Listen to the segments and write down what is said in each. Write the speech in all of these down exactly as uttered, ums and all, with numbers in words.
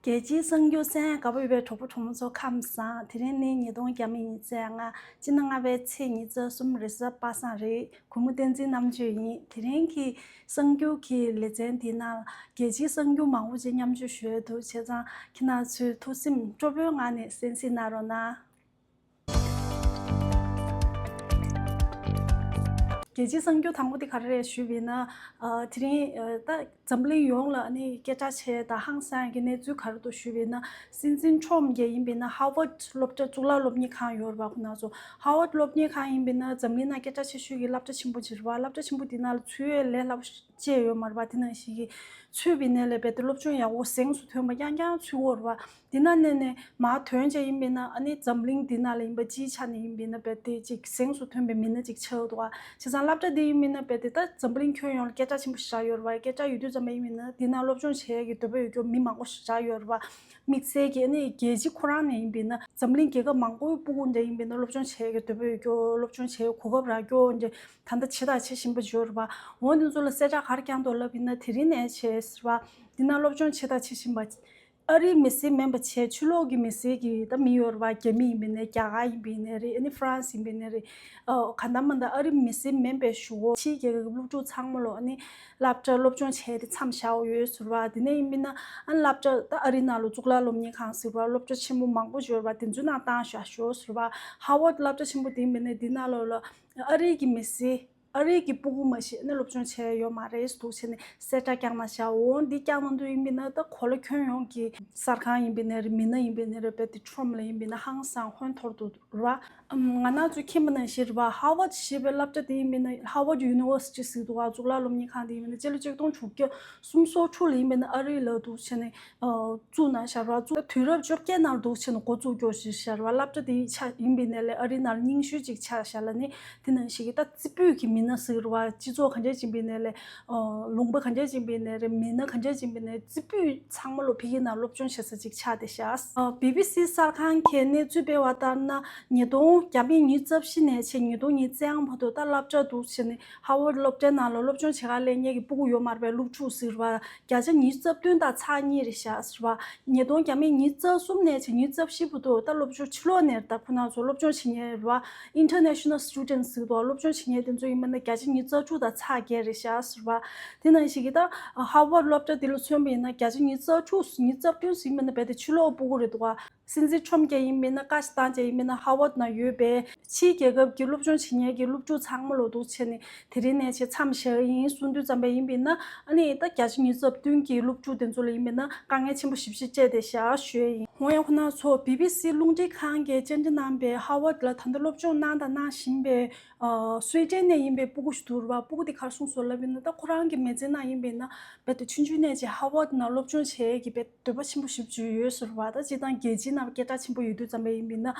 རྒྱལ་སྤྱིའི་གསར་འགྱུར་གསན་དགའ་པོ་ཡོད་པའི་གྲོགས་པོ་གྲོགས་མོ་ཚོ་ཁམས་བཟང་། དེ་རིང་ནི་ཉིས་སྟོང་ཉི་ཤུ་རྩ་ལྔ་སྤྱི་ཟླ་ལྔ་པའི་ཚེས་ཉི་ཤུ་རྩ་གསུམ་རེས་གཟའ་པ་སངས་རེད། གུས་མོ་བསྟན་འཛིན་རྣམ་དཔྱོད་ཡིན། དེ་རིང་གི་གསར་འགྱུར་གྱི་ལེ་ཚན་འདི་ནང་རྒྱལ་སྤྱིའི་གསར་འགྱུར་མང་པོ་ཅིག་མཉམ་སྤྱོད་ཞུ་ཡས་འདུག་བྱས་ཙང་ཁྱེད་རང་ཚོས་ཐུགས་སེམས་སྤྲོ་པོའི་ངང་ནས་གསན་གཟིགས་གནང་རོགས་གནང་། རྒྱལ་སྤྱིའི་གསར་འགྱུར་དང་པོ་དེ་ག་རེ་རེད་ཞུས་པ་ཡིན་ན། ཨ། དེ་རིང་ཨ། ད་འཛམ་གླིང་ཡོངས་ལ་ནི་སྐད་གྲགས་ཆེ་དང་ཧང་སང་གི་གནས་ཚུལ་ག་རེ་འདུག་ཞུས་པ་ཡིན་ན། སྲིད་འཛིན་ཁྲོམ་གྱི་ཡིན་པ་ཡིན་ན་ཧར་ཝརཌ་སློབ་གྲྭ་གཙུག་ལག་སློབ་གཉེར་ཁང་ཡོད་རེད་པ། ཁོ་ན་ཚོ་ཧར་ཝརཌ་སློབ་གཉེར་ཁང་ཡིན་པ་ཡིན་ན་འཛམ་གླིང་ནང་སྐད་གྲགས་ཆེ་ཤོས་ཀྱི་སློབ་གྲྭ་ཆེན་པོ་ཅིག་རེད་པ། སློབ་གྲྭ་ཆེན་པོ་དེ་ནང་ལ་ཚུད་ཡས་ལས་སླ་པོ་ཅིག་ཡོད་མ་རེད་པ། དེ་ནང་བཞིན་གྱི་ཚུད་པའི་ནས་ལས་རྦད་དེ་སློབ་སྦྱོང་ཡག་པོ་གཟེངས་སུ་ཐོན་པ་རྐྱང་རྐྱང་ཚུད་ཡོད་རེད་པ། དེ་ན་ནས་ནས་མར་ཐོན་བྱས་ཡིན་པ་ཡིན་ན། ཨ་ནི་འཛམ་གླིང་འདི་ནང་ལ་ཡིན་པ་སྤྱིའི་ཆ་ནས་ཡིན་པ་ཡིན་ན་རྦད་དེ་ཅིག་གཟེངས་སུ་ཐོན་པའི་མི་སྣ་ཅིག་ཆགས་འདུག་ག་བྱས་ཙང་སློབ་གྲྭ་འདི་ཡིན་པ་ཡིན་ན་རྦད་དེ་ད་འཛམ་གླིང་ཁྱོན་ཡོངས་ལ་སྐད་གྲགས་ཆེན་པོ་ཞིག་ཆགས་ཡོད་རེད་པ། སྐད་གྲགས་ཡོད་དུས་ཙམ་པ་ཡིན་པ་ཡིན་ན་འདི་ནང་སློབ་སྦྱོང་བྱེད་ཡས་ཀྱི་འདོད་པ་ཡོད་མཁན་མི་མང་པོ་ཞིག་ཆགས་ཡོད་རེད་པ། དམིགས་བསལ་གྱི་ཨ་ནི་རྒྱལ་སྤྱི་ཁོ་རང་ནས་ཡིན་པ་ཡིན་ན། འཛམ་གླིང་རྒྱལ་ཁབ་མང་པོའི་སྤུ་གུ་འདྲ་ཡིན་པ་ཡིན་ན་སློབ་སྦྱོང་བྱེད་ཡས་ཀྱི་འདོད་པ་ཡོད་མཁན། སློབ་སྦྱོང་བྱེད་ཡས་གོ་སྐབས་རག་མཁན་འདྲ་ད་ལྟ་བྱེད་དང་བྱེད་བཞིན་པ་ཡོད་རེད་པ། འོ་དེ་ཚོ་ལ་གསལ་བསྒྲགས་ག་རེ་བསྐྱངས་འདུག་ལབ་ཡིན་ན། དེ་རིང་ནས་བྱས་ཟེར་བ། འདི་ན་སློབ་སྦྱོང་བྱེད་དང་བྱེད་བཞིན་པ། ཨ་རིའི་མི་སེར་མིན་པ་བྱས་ཕྱི་ལོགས་ཀྱི་མི་སེར་གྱི་ད་མི་ཡོད་རེད་པ། རྒྱ་མི་ཡིན་པ་ཡིན་ན། རྒྱ་གར་ཡིན་པ་ཡིན་ན་རེད། ཨ་ནི་ཧྥ་རན་སི་ཡིན་པ་ཡིན་ན་རེད། ཨ། གང་ལྟར་མ་ལྟར་ཨ་རིའི་མི་སེར་མིན་པའི་གཞུག་གུ་ཕྱིའི་རྒྱལ་ཁབ་ཀྱི་སློབ་ཕྲུག་ཚང་མ་ལོ་ཨ་ནི་སློབ་གྲྭ་སློབ་སྦྱོང་བྱས་ཏེ་མཚམས་བཞག་ཡོད་ཟེར་བ། དེ་ནས་ཡིན་པ་ཡིན་ན་ཨ་ནི་སློབ་གྲྭ་ད་ཨ་རི་ནང་ལ་གཙུག་ལག་སློབ་གཉེར་ཁང་ཟེར་བ། སློབ་གྲྭ་ཆེན་པོ་མང་པོ་ཡོད་རེད་པ། དེ་ཚོའི་ནང་བཏང་བཞག་ཤོག་ཟེར་བ། ཧར་ཝརཌ་སློབ་གྲྭ་ཆེན་པོ་དེ་ཡིན་པ་ཡིན་ན་དེ་ནང་ལོགས་ལ་ཨ་རི་གི་མི་སེར། ཨ་རིའི་གི་སྤུ་གུ་མ་གཞི་ནས་སློབ་སྦྱོང་བྱས་ཡོད་མ་རེད་འདུག་བྱས་ནས་གསལ་བསྒྲགས་བསྐྱངས་གནང་ཤག་འོ་འདི་བསྐྱངས་གནང་དུས་ཡིན་པ་ཡིན་ན་ད་གོ་ལ་ཁྱོན་ཡོངས་ཀྱི་གསར་ཁང་ཡིན་པ་ཡིན་ན་རེད། མི་སྣ་ཡིན་པ་ཡིན་ན་རེད། རྦད་དེ་ཁྲོམ་ལ་ཡིན་པ་ཡིན་ན་ཧང་སང་ཧོན་འཐོར་འདུག་ར། ང་རང་ཚོས་མཁྱེན་པ་ནང་བཞིན་རེད་པ། ཧར་ཝརཌ་ཞེས་པའི་སློབ་གྲྭ་དེ་ཡིན་པ་ཡིན་ན། ཧར་ཝརཌ་ཡུ་ནི་ཝར་སི་ཊི་ཟེར་འདུག་ག་གཙུག་ལག་སློབ་གཉེར་ཁང་དེ་ཡིན་པ་ཡིན་ན་སྤྱི་ལོ་ཆིག་སྟོང་དྲུག་བརྒྱ་སུམ་ཅུ་སོ་དྲུག་ལ་ཡིན་པ་ཡིན་ན་ཨ་རི་ལ་འདུག་བྱས་ནས། ཨ། བཙུགས་གནང་བཞག་ར། བཙུགས་དུས་རབས་བཅོ་བརྒྱད་ནང་འདུག་བྱས་ནས་འགོ་བཙུགས་རྒྱུ་ཞིག་བཞག་ར། སློབ་གྲྭ་དེ་ཆ་ཡིན་པའི་ནས་ལས་ཨ་རི་ནང་རྙིང་ཤོས་ཅིག་ཆགས་བཞག་ལ་ནི། དེ་ནང་བཞིན་གྱི་ད་རྩེ་ཕུད་ཀྱི་མི་སྣ་ཟེར་བ། སྤྱི་ཚོགས་གང་ཅི་ཡིན་པའི་ནས་ལས། ཨ། ལུང་པ་གང་ཅི་ཡིན་པའི་ནས་རེད། མི་སྣ་གང་ཅི་ཡིན་པའི་ནས་རྩེ་ཕུད་ཚང་མ་ལོ་ཕ་གི་ནང་སློབ་སྦྱོང་བྱེད་ས་ཅིག་ཆགས་བསྡད་ཤག་ཨ། བི་བི་སི་གསར་ཁང་གིས་གནས་ཚུལ་སྤེལ་བ་ལྟར་ན། ཉིས་སྟོང་ཉི་ཤུ་རྩ་བཞི་ནས་བྱས་ཉིས་སྟོང་ཉི་ཤུ་རྩ་ལྔ་བར་དུ་ད་སློབ་གྲྭ་འདུག་བྱས་ནས་ཧར་ཝརཌ་སློབ་གྲྭའི་ནང་ལ་སློབ་སྦྱོང་བྱེད་གར་སླེབས་མཁན་གྱི་སྤུ་གུ་ཡོད་མ་རེད་པས། སློབ་ཕྲུག་ཟེར་བ། བརྒྱ་ཆ་ཉི་ཤུ་རྩ་བདུན་དང་ཚེག་གཉིས་རེད་ཤག་ཟེར་བ། ཉིས་སྟོང་ཉི་ཤུ་རྩ་གསུམ་ནས་བྱས་ཉི་ཤུ་རྩ་བཞི་བར་དུ་ད་སློབ་ཕྲུག་ཕྱི་ལོགས་ནས་ད་ཁོ་ན་ཚོ་སློབ་སྦྱོང་བྱེད་མཁན་རེད་བ། International students ཟེར་དུས་སློབ་སྦྱོང་བྱེད་མཁན་དེ་ཚོ་ཡིན་པ་ན་བརྒྱ་ཆ་ཉི་ཤུ་རྩ་དྲུག་དང་ཚེག་བརྒྱད་རེད་ཤག་ཟེར་བ། དེ་ནང་བཞིན་གྱི་ད་ཧར་ཝརཌ་སློབ་གྲྭ་དེ་ལ་མཚོན་པ་ཡིན་ན་བརྒྱ་ཆ་ཉི་ཤུ་རྩ་དྲུག་ཉི་ཤུ་རྩ་བདུན་ཟེར་ཡིན་པ་ན་རྦད་དེ་ཕྱི་ལོགས་སྤུ་གུ་རེད་འདུག་ག་སྲིད་འཛིན་ཁྲོམ་གྱིས་ཡིན་པ་ན་བཀའ་ཞིག་བཏང་བྱས་ཡིན་པ་ན་ཧར་ཝརཌ་ནང་ཡོད་པའི་ཕྱིའི་རྒྱལ་ཁབ་ཀྱི་སློབ་སྦྱོང་བྱེད་མཁན་གྱི་སློབ་ཕྲུག་ཚང་མ་ལོ་འདུག་བྱས་ནས་དེ་རིང་ནས་བྱས་མཚམས་བཞག་ཡིན་གསུངས་དུས་ཙམ་པ་ཡིན་པ་ན། ཨ་ནི་ད་བརྒྱ་ཆ་ཉི་ཤུ་རྩ་བདུན་གྱི་སློབ་ཕྲུག་དེ་ཚོ་ལ་ཡིན་པ་ན་དཀའ་ངལ་ཆེན་པོ་ཞེ་པོ་ཅིག་སྤྲད་བསྡད་ཤག་ཞུ་ཡས་ཡིན། འོ་ཡང་ཁོ་ན་ཚོ་བི་བི་སི་རླུང་འཕྲིན་ཁང་གིས་བཅར་འདྲི་གནང་པའི་ཧར་ཝརཌ་ལ་ད་ལྟ་སློབ་སྦྱོང་གནང་དང་གནང་བཞིན་པའི། ཨ། སུའེ་ཏེན་ནས་ཡིན་པའི་སྤུ་གུ་ཞིག་འདུག་ར། སྤུ་གུ་དེ་ག་རེ་གསུངས་སོང་ལབ་ཡིན་ན། ད་ཁོ་རང་གི་མི་ཚེ་ནང་ཡིན་པ་ཡིན་ན་རྦད་དེ་ཆུང་ཆུང་ནས་ཅིག་ཧར་ཝརཌ་ནང་སློབ་སྦྱོང་བྱེད་ཡས་ཀྱི་རྦད་འདོད་པ་ཆེན་པོ་ཞེ་པོ་ཅིག་ཡོད་ཟེར་བ། ད་སྤྱིར་བཏང་རྒྱལ་སྤྱིའི་ནང་སྐད་གྲགས་ཆེན་པོ་ཡོད་དུས་ཙམ་པ་ཡིན་པ་ཡིན་ན།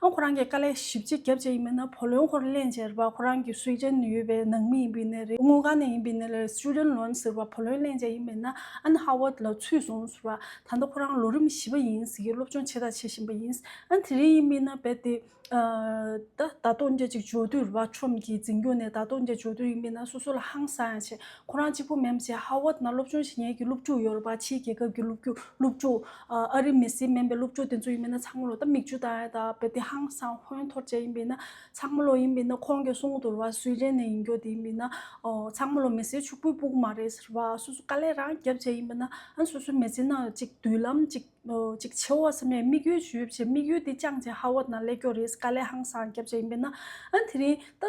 ཨ། ཁོ་རང་གིས་དཀའ་ལས་ཞེ་པོ་ཅིག་བརྒྱབ་བྱས་ཡིན་པ་ཡིན་ན་བུ་ལོན་ཁོ་རང་ལེན་བྱས་རེད་པ། ཁོ་རང་གི་སུའེ་ཏེན་ནས་ཡོད་པའི་ནང་མི་ཡིན་པ་ཡིན་ན་རེད། དངུལ་ཁང་ནས་ཡིན་པ་ཡིན་ན་རེད། སི་ཊུ་ཌེན་ཊི་ལོན་ཟེར་བ། བུ་ལོན་ལེན་བྱས་ཡིན་པ་ཡིན་ན་ཨ་ནི་ཧར་ཝརཌ་ལ་ཚུད་སོང་ཟེར་བ། ད་ལྟ་ཁོ་རང་ལོ་རིམ་བཞི་པ་ཡིན་ཟེར་གྱི་སློབ་སྦྱོང་བྱེད་དང་བྱེད་བཞིན་པ་ཡིན། ཨ་ནི་དེ་རིང་ཡིན་པ་ཡིན་ན་རྦད་དེ། ཨ། ད་ད་ལྟ་འདྲ་ཅིག་འབྱོར་དུས་རེད་པ། ཁྲོམ་གྱི་འཛིན་སྐྱོང་ནས་ད་ལྟ་འདྲ་འབྱོར་དུས་ཡིན་པ་ཡིན་ན་སོ་སོ་ལ་ཧང་སང་ཡ་བྱས། ཁོ་རང་གཅིག་པུ་མིན་པ་བྱས་ཧར་ཝརཌ་ནང་སློབ་སྦྱོང་བྱེད་མཁན་གྱི་སློབ་ཕྲུག་ཡོད་རེད་པ། ཕྱིའི་རྒྱལ་ཁབ་ཀྱི་སློབ་ཕྲུག་སློབ་ཕྲུག་ཨ། ཨ་རིའི་མི་སེར་མིན་པའི་སློབ་ཕྲུག་དེ་ཚོ་ཡིན་པ་ཡིན་ན་ཚང་མ་ལོ་ད་མིག་ཆུ་བཏང་ཡ་ད་རྦད་དེ་ཧང་སང་ཧོན་འཐོར་བྱས་ཡིན་པ་ཡིན་ན། ཚང་མ་ལོ་ཡིན་པ་ཡིན་ན་ཁོང་གིས་གསུང་གི་འདུག་རེད་པ། སུའེ་ཏེན་ནས་ཡིན་རྒྱུ་དེ་ཡིན་པ་ཡིན་ན། ཨོ། ཚང་མ་ལོ་མི་སེར་ཕྱུག་པོའི་སྤུ་གུ་མ་རེད་ཟེར་བ། སོ་སོ་དཀའ་ལས་རང་བརྒྱབ་བྱས་ཡིན་པ་ཡིན་ན་ཨ་ནི་སོ་སོའི་མི་ཚེ་ནང་ཅིག་མདུན་ལམ་ཅིག་ཨོ། ཅིག་ཆེ་བ་བསམ་ཡས་དམིགས་ཡུལ་ཞུས་བྱས་དམིགས་ཡུལ་དེ་བཅངས་བྱས་ཧར་ཝརཌ་ནང་སླེབས་རྒྱུ་རེད། དཀའ་ལས་ཧང་སང་བརྒྱབ་བྱས་ཡིན་པ་ཡིན་ན། ཨ་ནི་དེ་རིང་ད་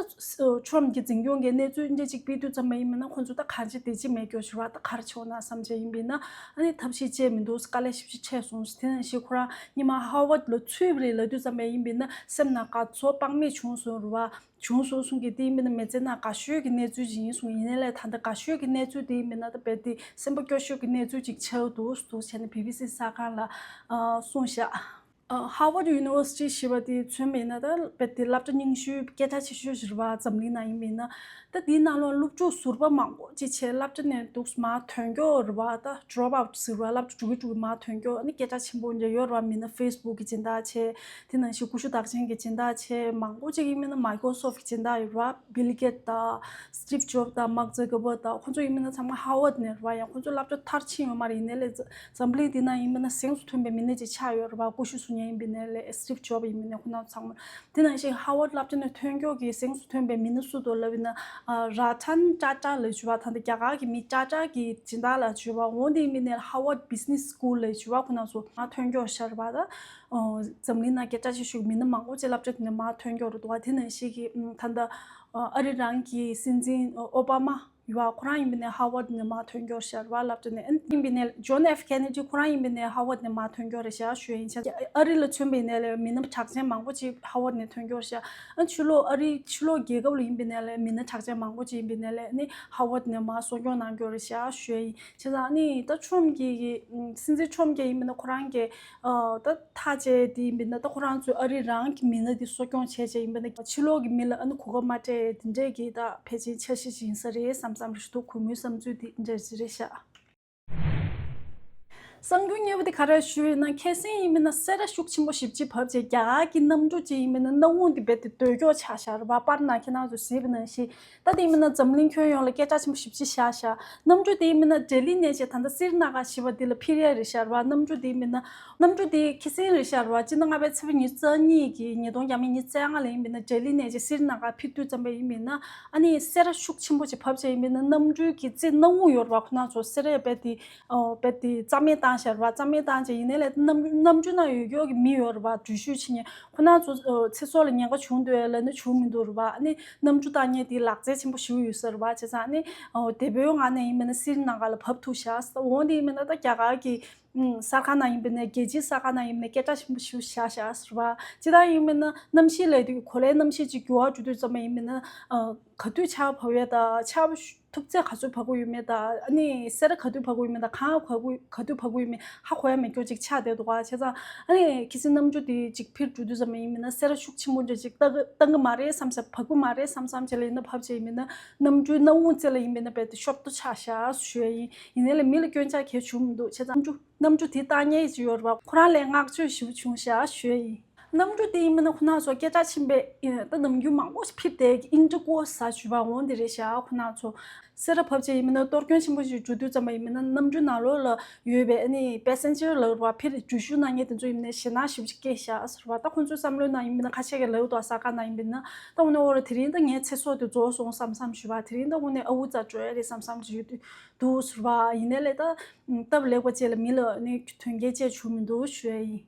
ཁྲོམ་གྱི་འཛིན་སྐྱོང་གིས་གནས་ཚུལ་འདྲ་ཅིག་སྤེལ་དུས་ཙམ་པ་ཡིན་པ་ཡིན་ན་ཁོང་ཚོ་ད་གང་བྱེད་དེ་བྱེད་མེད་རྒྱུ་ཞུ་བ། ད་ག་རེ་བྱེད་འོ་ན་བསམ་བྱས་ཡིན་པ་ཡིན་ན་ཨ་ནི་ཐབས་ཤེས་བྱས་མི་འདུག་དཀའ་ལས་ཞེ་པོ་ཅིག་འཕྲད་སོང་། དེ་ནང་བཞིན་ཁོ་རང་སྔོན་མ་ཧར་ཝརཌ་ལ་ཚུད་པ་རེད་ལབ་དུས་ཙམ་པ་ཡིན་པ་ཡིན་ན་སེམས་ནང་དགའ་ཚོར་དཔག་མེད་བྱུང་སོང་རེད་པ། བྱུང་སོང་གསུང་གི་དེ་ཡིན་པ་ཡིན་ན་མི་ཚེ་ནང་དགའ་ཤོས་ཀྱི་གནས་ཚུལ་ཅིག་ཡིན་གསུང་། ཡིན་ནའི་ལས་ད་ལྟ་དགའ་ཤོས་ཀྱི་གནས་ཚུལ་དེ་ཡིན་པ་ཡིན་ན་ད་རྦད་དེ་སེམས་པ་སྐྱོ་ཤོས་ཀྱི་གནས་ཚུལ་ཅིག་ཆགས་འདུག་འདུག་བྱས་ནས་བི་བི་སི་གསར་ཁང་ལ་ཨ་གསུངས་བཞག་ཨ། ཧར་ཝརཌ་ཡུ་ནི་ཝར་སི་ཊི་ཞེས་པ་དེ་མཚོན་པ་ཡིན་ན་ད་རྦད་དེ་སློབ་གྲྭ་རྙིང་ཤོས་སྐད་གྲགས་ཆེ་ཤོས་ཤིག་རེད་པ། འཛམ་གླིང་ནང་ཡིན་པ་ཡིན་ན། ད་དེའི་ནང་ལོགས་སློབ་ཕྲུག་ཟུར་པ་མང་པོ་ཅིག་བྱས་སློབ་གྲྭ་ནས་འདུག་མར་ཐོན་མཁན་རེད་བ། ད་drop out་ཟེར་བ་སློབ་ཕྲུག་འགྲོ་གི་འགྲོ་གི་མར་ཐོན་མཁན། ཨ་ནི་སྐད་གྲགས་ཆེན་པོ་འདྲ་ཡོད་རེད་བ། མི་སྣ་Facebook་གི་སྦྱིན་བདག་བྱས། དེ་ནང་བཞིན་ཀུ་ཤུ་རྟགས་ཅན་གྱི་སྦྱིན་བདག་བྱས། མང་པོ་ཅིག་ཡིན་མིན་ན་Microsoft་གི་སྦྱིན་བདག་ཡོད་རེད་བ། Bill Gates་དང་Steve Jobs་དང་Mark Zuckerberg་དང་ཁོང་ཚོ་ཡིན་མིན་ན་ཚང་མ་Harvard་ནས་རེད་བ། ཡང་ཁོང་ཚོ་སློབ་གྲྭ་མཐར་ཕྱིན་ཡོད་མ་རེད། ཡིན་ནའི་ལས་འཛམ་གླིང་འདི་ན་ཡིན་མིན་ན་གཟེངས་སུ་ཐོན་པའི་མི་སྣ་ཅིག་ཆགས་ཡོད་རེད་བ། ཀུ་ཤུ་བཟོ་མཁན་ཡིན་པ་ཡིན་ནའི་ལས་Steve Jobs་ཡིན་མིན་ནའི་ཁོང་རྣམ་ཚང་མ། དེ་ནང་བཞིན་Harvard་སློབ་གྲྭ་ནས་ཐོན་མཁན་གྱི་གཟེངས་སུ་ཐོན་པའི་མི་སྣ་སུ་འདུག་ལབ་ཡིན་ན། ཨ་Ratan Tata་ལབ་བྱས་པ། ད་ལྟ་རྒྱ་གར་གྱི་མི་Tata་གི་སྦྱིན་བདག་ལབ་བྱས་པ། འོ་དེ་ཡིན་པ་ཡིན་ནའི་Harvard Business School་ལབ་བྱས་པ་ཁོང་རྣམ་ཚོ་མར་ཐོན་མཁན་ཤར་བ། ད་འཛམ་གླིང་ནང་སྐད་གྲགས་ཆེ་ཤོས་ཀྱི་མི་སྣ་མང་པོ་ཅིག་སློབ་གྲྭ་དེ་ནས་མར་ཐོན་མཁན་རེད་འདུག་བ། དེ་ནང་བཞིན་གྱི་ཨ་ད་ལྟ་ཨ་རི་རང་གི་སྲིད་འཛིན་ཨོ་Obama་ཡོད་བ། ཁོ་རང་ཡིན་པ་ཡིན་ནའི་Harvard་ནས་མར་ཐོན་མཁན་ཤར་བ་སློབ་གྲྭ་ནས། ཨ་ནི་ཡིན་པ་ཡིན་ནའི་John F Kennedy་ཁོ་རང་ཡིན་པ་ཡིན་ནའི་Harvard་ནས་མར་ཐོན་མཁན་རེད་ཤག་ཞུ་ཡ་ཡིན་ཤག། ཨ་རི་ལ་མཚོན་པ་ཡིན་ནའི་ལས་མི་སྣ་གྲགས་ཅན་མང་པོ་ཅིག་Harvard་ནས་ཐོན་མཁན་རེད་ཤག། ཨ་ཕྱི་ལོགས་ཨ་རི་ཕྱི་ལོགས་རྒྱལ་ཁབ་ལ་ཡིན་པ་ཡིན་ནའི་ལས་མི་སྣ་གྲགས་ཅན་མང་པོ་ཅིག་ཡིན་པ་ཡིན་ནའི་ལས་ཨ་ནི་Harvard་ནས་མར་གསོ་སྐྱོང་གནང་མཁན་རེད་ཤག་ཞུ་ཡ་ཡིན། བྱས་ཙང་ཨ་ནི་ད་Trump་གི་གི་སྲིད་འཛིན་Trump་གི་ཡིན་པ་ཡིན་ན་ཁོ་རང་གི་ཨ་ད་ཐག་བཅད་དེ་ཡིན་པ་ཡིན་ན། ད་ཁོ་རང་ཚོས་ཨ་རི་རང་གི་མི་སྣ་དེ་གསོ་སྐྱོང་བྱས་བྱས་ཡིན་པ་ཡིན་ན་ཕྱི་ལོགས་ཀྱི་མི་ལ་ཨ་ནི་གོ་སྐབས་མ་སྤྲད་དེ་འདྲས་ཀྱི་ད་ཕལ་ཆེར་འཆར་གཞི་ཅིག་ཡིན་ས་རེད་བསམ་བསམ་རེད་འདུག། གུས་མོའི་བསམ་ཚུལ་དེ་འདྲས་ཅིག་རེད་ཤག། གསར་འགྱུར་གཉིས་པ་དེ་ག་རེ་ཞུ་ཡིན་ན། ཁ་སང་ཡིན་མིན་ན་སེར་བ་ཤུགས་ཆེན་པོ་ཞེ་པོ་ཅིག་བབས་བྱས་རྒྱ་གར་གྱི་གནམ་གྲུ་ཅིག་ཡིན་མིན་ན་སྣུམ་འཁོར་དེ་རྦད་དེ་རྡོལ་ཀྱོག་ཆགས་ཤག་རེད་བ། པར་ནང་ཁྱེད་རང་ཚོ་གཟིགས་པ་ནང་བཞིན། ད་དེ་ཡིན་མིན་ན་འཛམ་གླིང་ཁྱོན་ཡོངས་ལ་སྐད་གྲགས་ཆེན་པོ་ཞེ་པོ་ཅིག་བཞག་ཤག། གནམ་གྲུ་དེ་ཡིན་མིན་ན་ལྡི་ལི་ནས་བྱས་ད་ལྟ་སི་རི་ན་གར་ཞེས་པ་དེ་ལ་འཕུར་ཡས་རེད་ཤག་རེད་བ། གནམ་གྲུ་དེ་ཡིན་མིན་ན། གནམ་གྲུ་དེ་ཁ་སང་རེད་ཤག་རེད་བ། སྤྱི་ཟླ་ལྔ་པའི་ཚེས་པ་ཉི་ཤུ་རྩ་གཉིས་ཀྱི་ཉིས་སྟོང་ཉི་ཤུ་རྩ་ལྔ་ལ་ཡིན་མིན་ན་ལྡི་ལི་ནས་བྱས་སི་རི་ན་གར་འཕུར་དུས་ཙམ་པ་ཡིན་མིན་ན། ཨ་ནི་སེར་བ་ཤུགས་ཆེན་པོ་ཅིག་བབས་བྱས་ཡིན་མིན་ན་གནམ་གྲུའི་གི་རྩེ་སྣུམ་འཁོར་ཡོད་རེད་བ། ཁོ་རང་ཚོ་སེར་བ་རྦད་དེ་ཨོ་རྦད་དེ་རྩ་མེད་བཏང་ཤག་རེད་བ། རྩ་མེད་བཏང་བྱས་ཡིན་ནའི་ལས་གནམ་གནམ་གྲུ་ནང་ཡོད་ཡོད་ཀྱི་མི་ཡོད་རེད་བ། འགྲུལ་བཞུད་བྱེད་མཁན་ཁོ་རང་ཚོ་ཨོ་ཚེ་སྲོག་ལ་ཉེན་ཁ་བྱུང་འདུག་ལབ་ན་བྱུང་མི་འདུག་རེད་བ། ཨ་ནི་གནམ་གྲུ་བཏང་མཁན་དེ་ལག་རྩལ་ཆེན་པོ་ཞིག་ཡོད་ས་རེད་བ། བྱས་ཙང་ཨ་ནི་ཨོ་དེ་བོའི་ངང་ནས་ཡིན་མིན་ན་སི་རི་ན་གར་ལ་བབས་ཐུབ་ཤག། འོ་འདི་ཡིན་མིན་ན་ད་རྒྱ་གར་གྱི་ཨུམ་གསར་ཁང་ནང་ཡིན་པ་ནས་རྒྱལ་སྤྱིའི་གསར་ཁང་ནང་ཡིན་པ་ནས་སྐད་གྲགས་ཆེན་པོ་ཞིག་བཞག་བཞག་ཟེར་བ། སྤྱིར་བཏང་ཡིན་པ་ན་གནམ་གཤིས་ལས་དུས་གོ་ལའི་གནམ་གཤིས་ཅིག་འགྱུར་བ་འགྲོ་དུས་ཙམ་པ་ཡིན་པ་ན་ཨ་ག་དུས་ཆར་པ་བབས་ཡས་དང་ཆར་པ་ཐུབ་ཚད་ག་ཚོད་བབས་ཀྱི་ཡོད་མེད་དང་། ཨ་ནི་སེར་བ་ག་དུས་བབས་ཀྱི་ཡོད་མེད་དང་། གངས་ག་དུས་ག་དུས་བབས་ཀྱི་ཡོད་མེད་ཧ་གོ་ཡ་མེད་སྐྱོ་ཅིག་ཆགས་བསྡད་འདུག་ག། བྱས་ཙང་ཨ་ནི་ཁ་སང་གནམ་གྲུ་དེ་ཅིག་འཕུར་འགྲོ་དུས་ཙམ་པ་ཡིན་པ་ན་སེར་བ་ཤུགས་ཆེན་པོ་འདྲ་ཅིག་བཏང་གི་མ་རེད་བསམ་བསམ། བབས་ཀྱི་མ་རེད་བསམ་བསམ་བྱས་ལ་ཡིན་ན་བབས་བྱས་ཡིན་པ་ན་གནམ་གྲུའི་སྣུམ་འཁོར་རྩེ་ལ་ཡིན་པ་ན་རྦད་དེ་ཤོབ་ཏོ་ཆགས་ཤག་ཞུ་ཡ་ཡིན། ཡིན་ནའི་ལས་མི་ལ་སྐྱོན་ཆ་གང་ཡང་བྱུང་མི་འདུག། བྱས་ཙང་གནམ་གྲུ་གནམ་གྲུ་དེ་བཏང་མཁན་ཅིག་ཡོད་རེད་བ། ཁོ་རང་ལ་བསྔགས་བརྗོད་ཞེ་པོ་བྱུང་ཤག་ཞུ་ཡ་ཡིན། གནམ་གྲུ་དེ་ཡིན་མིན་ན་ཁོ་རང་ཚོ་སྐད་གྲགས་ཆེན་པོ་ད་ནམ་རྒྱུན་མང་པོ་ཞིག་འཕུར་བསྡད་ཀྱི་ཨིན་ཌི་གོ་ཟེར་ཞུ་བ་འོ་འདི་རེད་ཤག། ཁོ་རང་ཚོ་སེར་བ་བབས་བྱས་ཡིན་མིན་ན་གཏོར་སྐྱོན་ཆེན་པོ་ཞིག་འགྲོ་དུས་ཙམ་པ་ཡིན་མིན་ན་གནམ་གྲུ་ནང་ལོགས་ལ་ཡོད་པའི་ཨ་ནི་པེ་སེན་ཇར་ལབ་རེད་བ། འཕུར་འགྲུལ་བཞུད་གནང་མཁན་དེ་ཚོ་ཡིན་མིན་ན་ཞེད་སྣང་ཞེ་པོ་ཅིག་སྐྱེས་ཤག་ཟེར་བ། ད་ཁོ་ཚོའི་བསམ་བློའི་ནང་ཡིན་མིན་ན་ཁ་ཤས་ཀྱིས་ལབ་འདུག། གསར་ཁང་ནང་ཡིན་མིན་ན་ད་འོ་ན་འོ་ར་དེ་རིང་ད་ངའི་ཚེ་སྲོག་དེ་རྫོགས་སོང་བསམ་བསམ་ཞུ་བ། དེ་རིང་ད་དངོས་གནས་ཨ་འུ་ཙག་འགྲོ་ཡ་རེད་བསམ་བསམ་ཞུ་གི་འདུག་ཟེར་བ། ཡིན་ནའི་ལས་ད་སྟབས་ལེགས་པ་ཅིག་ལ་མི་ལ་ནི་དོན་རྐྱེན་ཅིག་བྱུང་མི་འདུག་ཞུ་ཡ་ཡིན།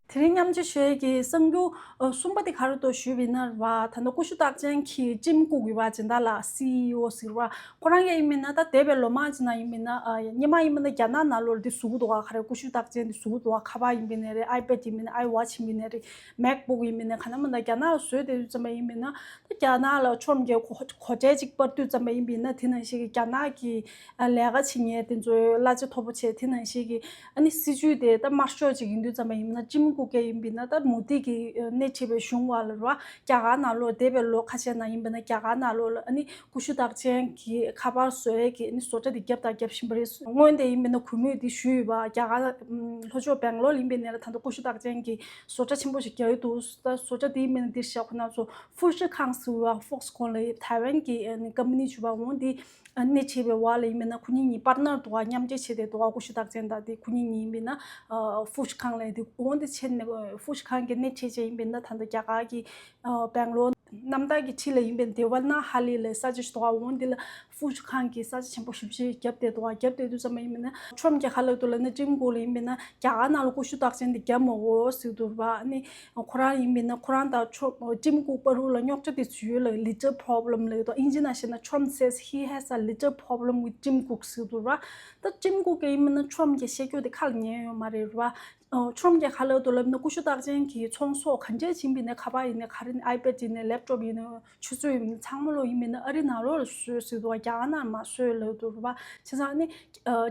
དེ་རིང་མཉམ་སྤྱོད་ཞུ་ཡ་གི་གསར་འགྱུར་ཨ་གསུམ་པ་དེ་ག་རེ་འདུག་ཞུས་པ་ཡིན་ན་རེད་བ། ད་ལྟ་ཀུ་ཤུ་རྟགས་ཅན་གྱི་ཊིམ་ཀུག་ཡོད་པ་སྦྱིན་བདག་ལགས། སི་ཨི་ཨོ་ཟེར་བ། ཁོ་རང་གི་ཡིན་མིན་ན་ད་འདས་པའི་ལོ་མང་ཅིག་ནང་ཡིན་མིན་ན་ཨ་སྔོན་མ་ཡིན་མིན་ན་རྒྱ་ནག་ནང་ལོགས་ལ་དེ་བཟོ་གི་འདུག་ག། ག་རེ་ཀུ་ཤུ་རྟགས་ཅན་དེ་བཟོ་གི་འདུག་ག། ཁ་པར་ཡིན་པ་ཡིན་ནའི་རེད། ཨའི་པེཌ་ཡིན་པ་ཡིན་ནའི་རེད། ཨའི་ཝོ་ཆི་ཡིན་པ་ཡིན་ནའི་རེད། མེག་བུག་ཡིན་པ་ཡིན་ནའི་ག་ན་མིན་ན་རྒྱ་ནག་ལ་བཟོས་བསྡད་དུས་ཙམ་པ་ཡིན་པ་ཡིན་ན། ད་རྒྱ་ནག་ལ་ཁྲོམ་གྱི་གོ་གོ་ཁྲལ་ཅིག་སྤར་དུས་ཙམ་པ་ཡིན་པ་ཡིན་ན། དེ་ནང་བཞིན་གྱི་རྒྱ་ནག་གི་ཨ་ལས་ཀ་བྱེད་མཁན་དེ་ཚོའི་གླ་ཆ་མཐོ་པོ་བྱས། དེ་ནང་བཞིན་གྱི་ཨ་ནི་སྲིད་ཇུས་དེ་ད་དམར་ཤོག་ཅིག་ཡིན་དུས་ཙམ་པ་ཡིན་ན། ཊིམ་ཀུག་གི་ཡིན་པ་ཡིན་ན་ད་མོ་དི་གི་སྣེ་ཁྲིད་པའི་གཞུང་བ་ལ་རེད་བ། རྒྱ་གར་ནང་ལོགས་འདས་པའི་ལོ་ཁ་ཤས་ནང་ཡིན་པ་ཡིན་ན་རྒྱ་གར་ནང་ལོགས་ལ་ཨ་ནི་ཀུ་ཤུ་རྟགས་ཅན་གྱི་ཁ་པར་བཟོ་ཡས་ཀྱི་ཨ་ནི་བཟོ་གྲྭ་དེ་བརྒྱབ་དང་རྒྱབ་བཞིན་པ་རེད། སྔོན་དེ་ཡིན་པ་ཡིན་ན་གུས་མོས་དེ་ཞུས་ཡོད་པ། རྒྱ་གར་ལྷོ་ཕྱོགས་སྦེང་ལོར་ཡིན་པ་ཡིན་ན་ད་ལྟ་ཀུ་ཤུ་རྟགས་ཅན་གྱི་བཟོ་གྲྭ་ཆེན་པོ་ཞིག་རྒྱག་གི་འདུག། ད་བཟོ་གྲྭ་དེའི་མིང་འདིར་བཞག་ཁོ་ན་ཚོ་ཧྥུ་ཤི་ཁང་ཟེར་བ། Foxconn་ལ་ཐའེ་ཝན་གྱི་ཀམ་པ་ནི་ཞུ་བ་འོང་དེ་སྣེ་ཁྲིད་པའི་བར་ལ་ཡིན་མིན་ན་ཁོ་གཉིས་གཉིས་པར་ནར་འདུག་ག། མཉམ་འབྲེལ་བྱས་ཏེ་འདུག་ག། ཀུ་ཤུ་རྟགས་ཅན་དང་དེ་ཁོ་གཉིས་གཉིས་ཡིན་མིན་ན་ཧྥུ་ཤི་ཁང་ལ་དེ་འོང་དེ་བྱས་ནས་ཧྥུ་ཤི་ཁང་གི་སྣེ་ཁྲིད་བྱས་ཡིན་མིན་ན་ད་ལྟ་རྒྱ་གར་གྱི་སྦེང་ལོར་གནམ་བདག་གི་ཁྲི་ལ་ཡིན་པའི་དེ་ཝ་ན་ཧ་ལི་ལ་ས་ཆ་ཞིག་འདུག་ག། འོང་དེ་ལ་ཧྥུ་ཤི་ཁང་གི་ས་ཆ་ཆེན་པོ་ཞེ་པོ་ཅིག་བརྒྱབ་བསྡད་འདུག་ག། བརྒྱབ་བསྡད་དུས་ཙམ་པ་ཡིན་པ་ཡིན་ན་ཁྲོམ་གྱི་ཧ་ལབ་འདུག་ལབ་ན་ཊིམ་ཀུག་ལ་ཡིན་པ་ཡིན་ན་རྒྱ་གར་ནང་ལ་ཀུ་ཤུ་རྟགས་ཅན་དེ་བརྒྱབ་མ་དགོས་ཟེར་འདུག་རེད་པ། ཨ་ནི་ཁོ་རང་ཡིན་པ་ཡིན་ན་ཁོ་རང་དང་ཁྲོམ་ཊིམ་ཀུག་བར་དུ་ལ་རྙོག་དྲ་དེ་ཚོ་ཡོད་ལ། little problem་ལབ་འདུག། ཨིན་ཇི་ནང་བཤད་ན་Trump says he has a little problem with Tim Cook་ཟེར་འདུག་རེད་པ། ད་ཊིམ་ཀུག་གི་ཡིན་པ་ཡིན་ན་ཁྲོམ་གྱི་བཤད་རྒྱུ་དེ་ཁ་ལ་ཉན་ཡོད་མ་རེད་རེད་པ། ཁྲོམ་གྱི་ཧ་ལབ་འདུག་ལབ་ན་ཀུ་ཤུ་རྟགས་ཅན་གྱི་ཚོང་ཟོག་ག་འདྲས་ཡིན་པ་ཡིན་ནའི་ཁ་པར་ཡིན་ནའི་ག་རེ་ནི་ཨའི་པེཌ་ཡིན་ནའི་ལེབ་ཊོབ་ཡིན་ནའི་ཆུ་ཚོད་ཡིན་ནའི་ཚང་མ་ལོ་ཡིན་པ་ཡིན་ན་ཨ་རི་ནང་ལོགས་ལ་བཟོས་ཟེར་འདུག་ག། རྒྱ་གར་ནང་མ་བཟོས་ལབ་འདུག་རེད་པ། བྱས་ཙང་ཨ་ནི་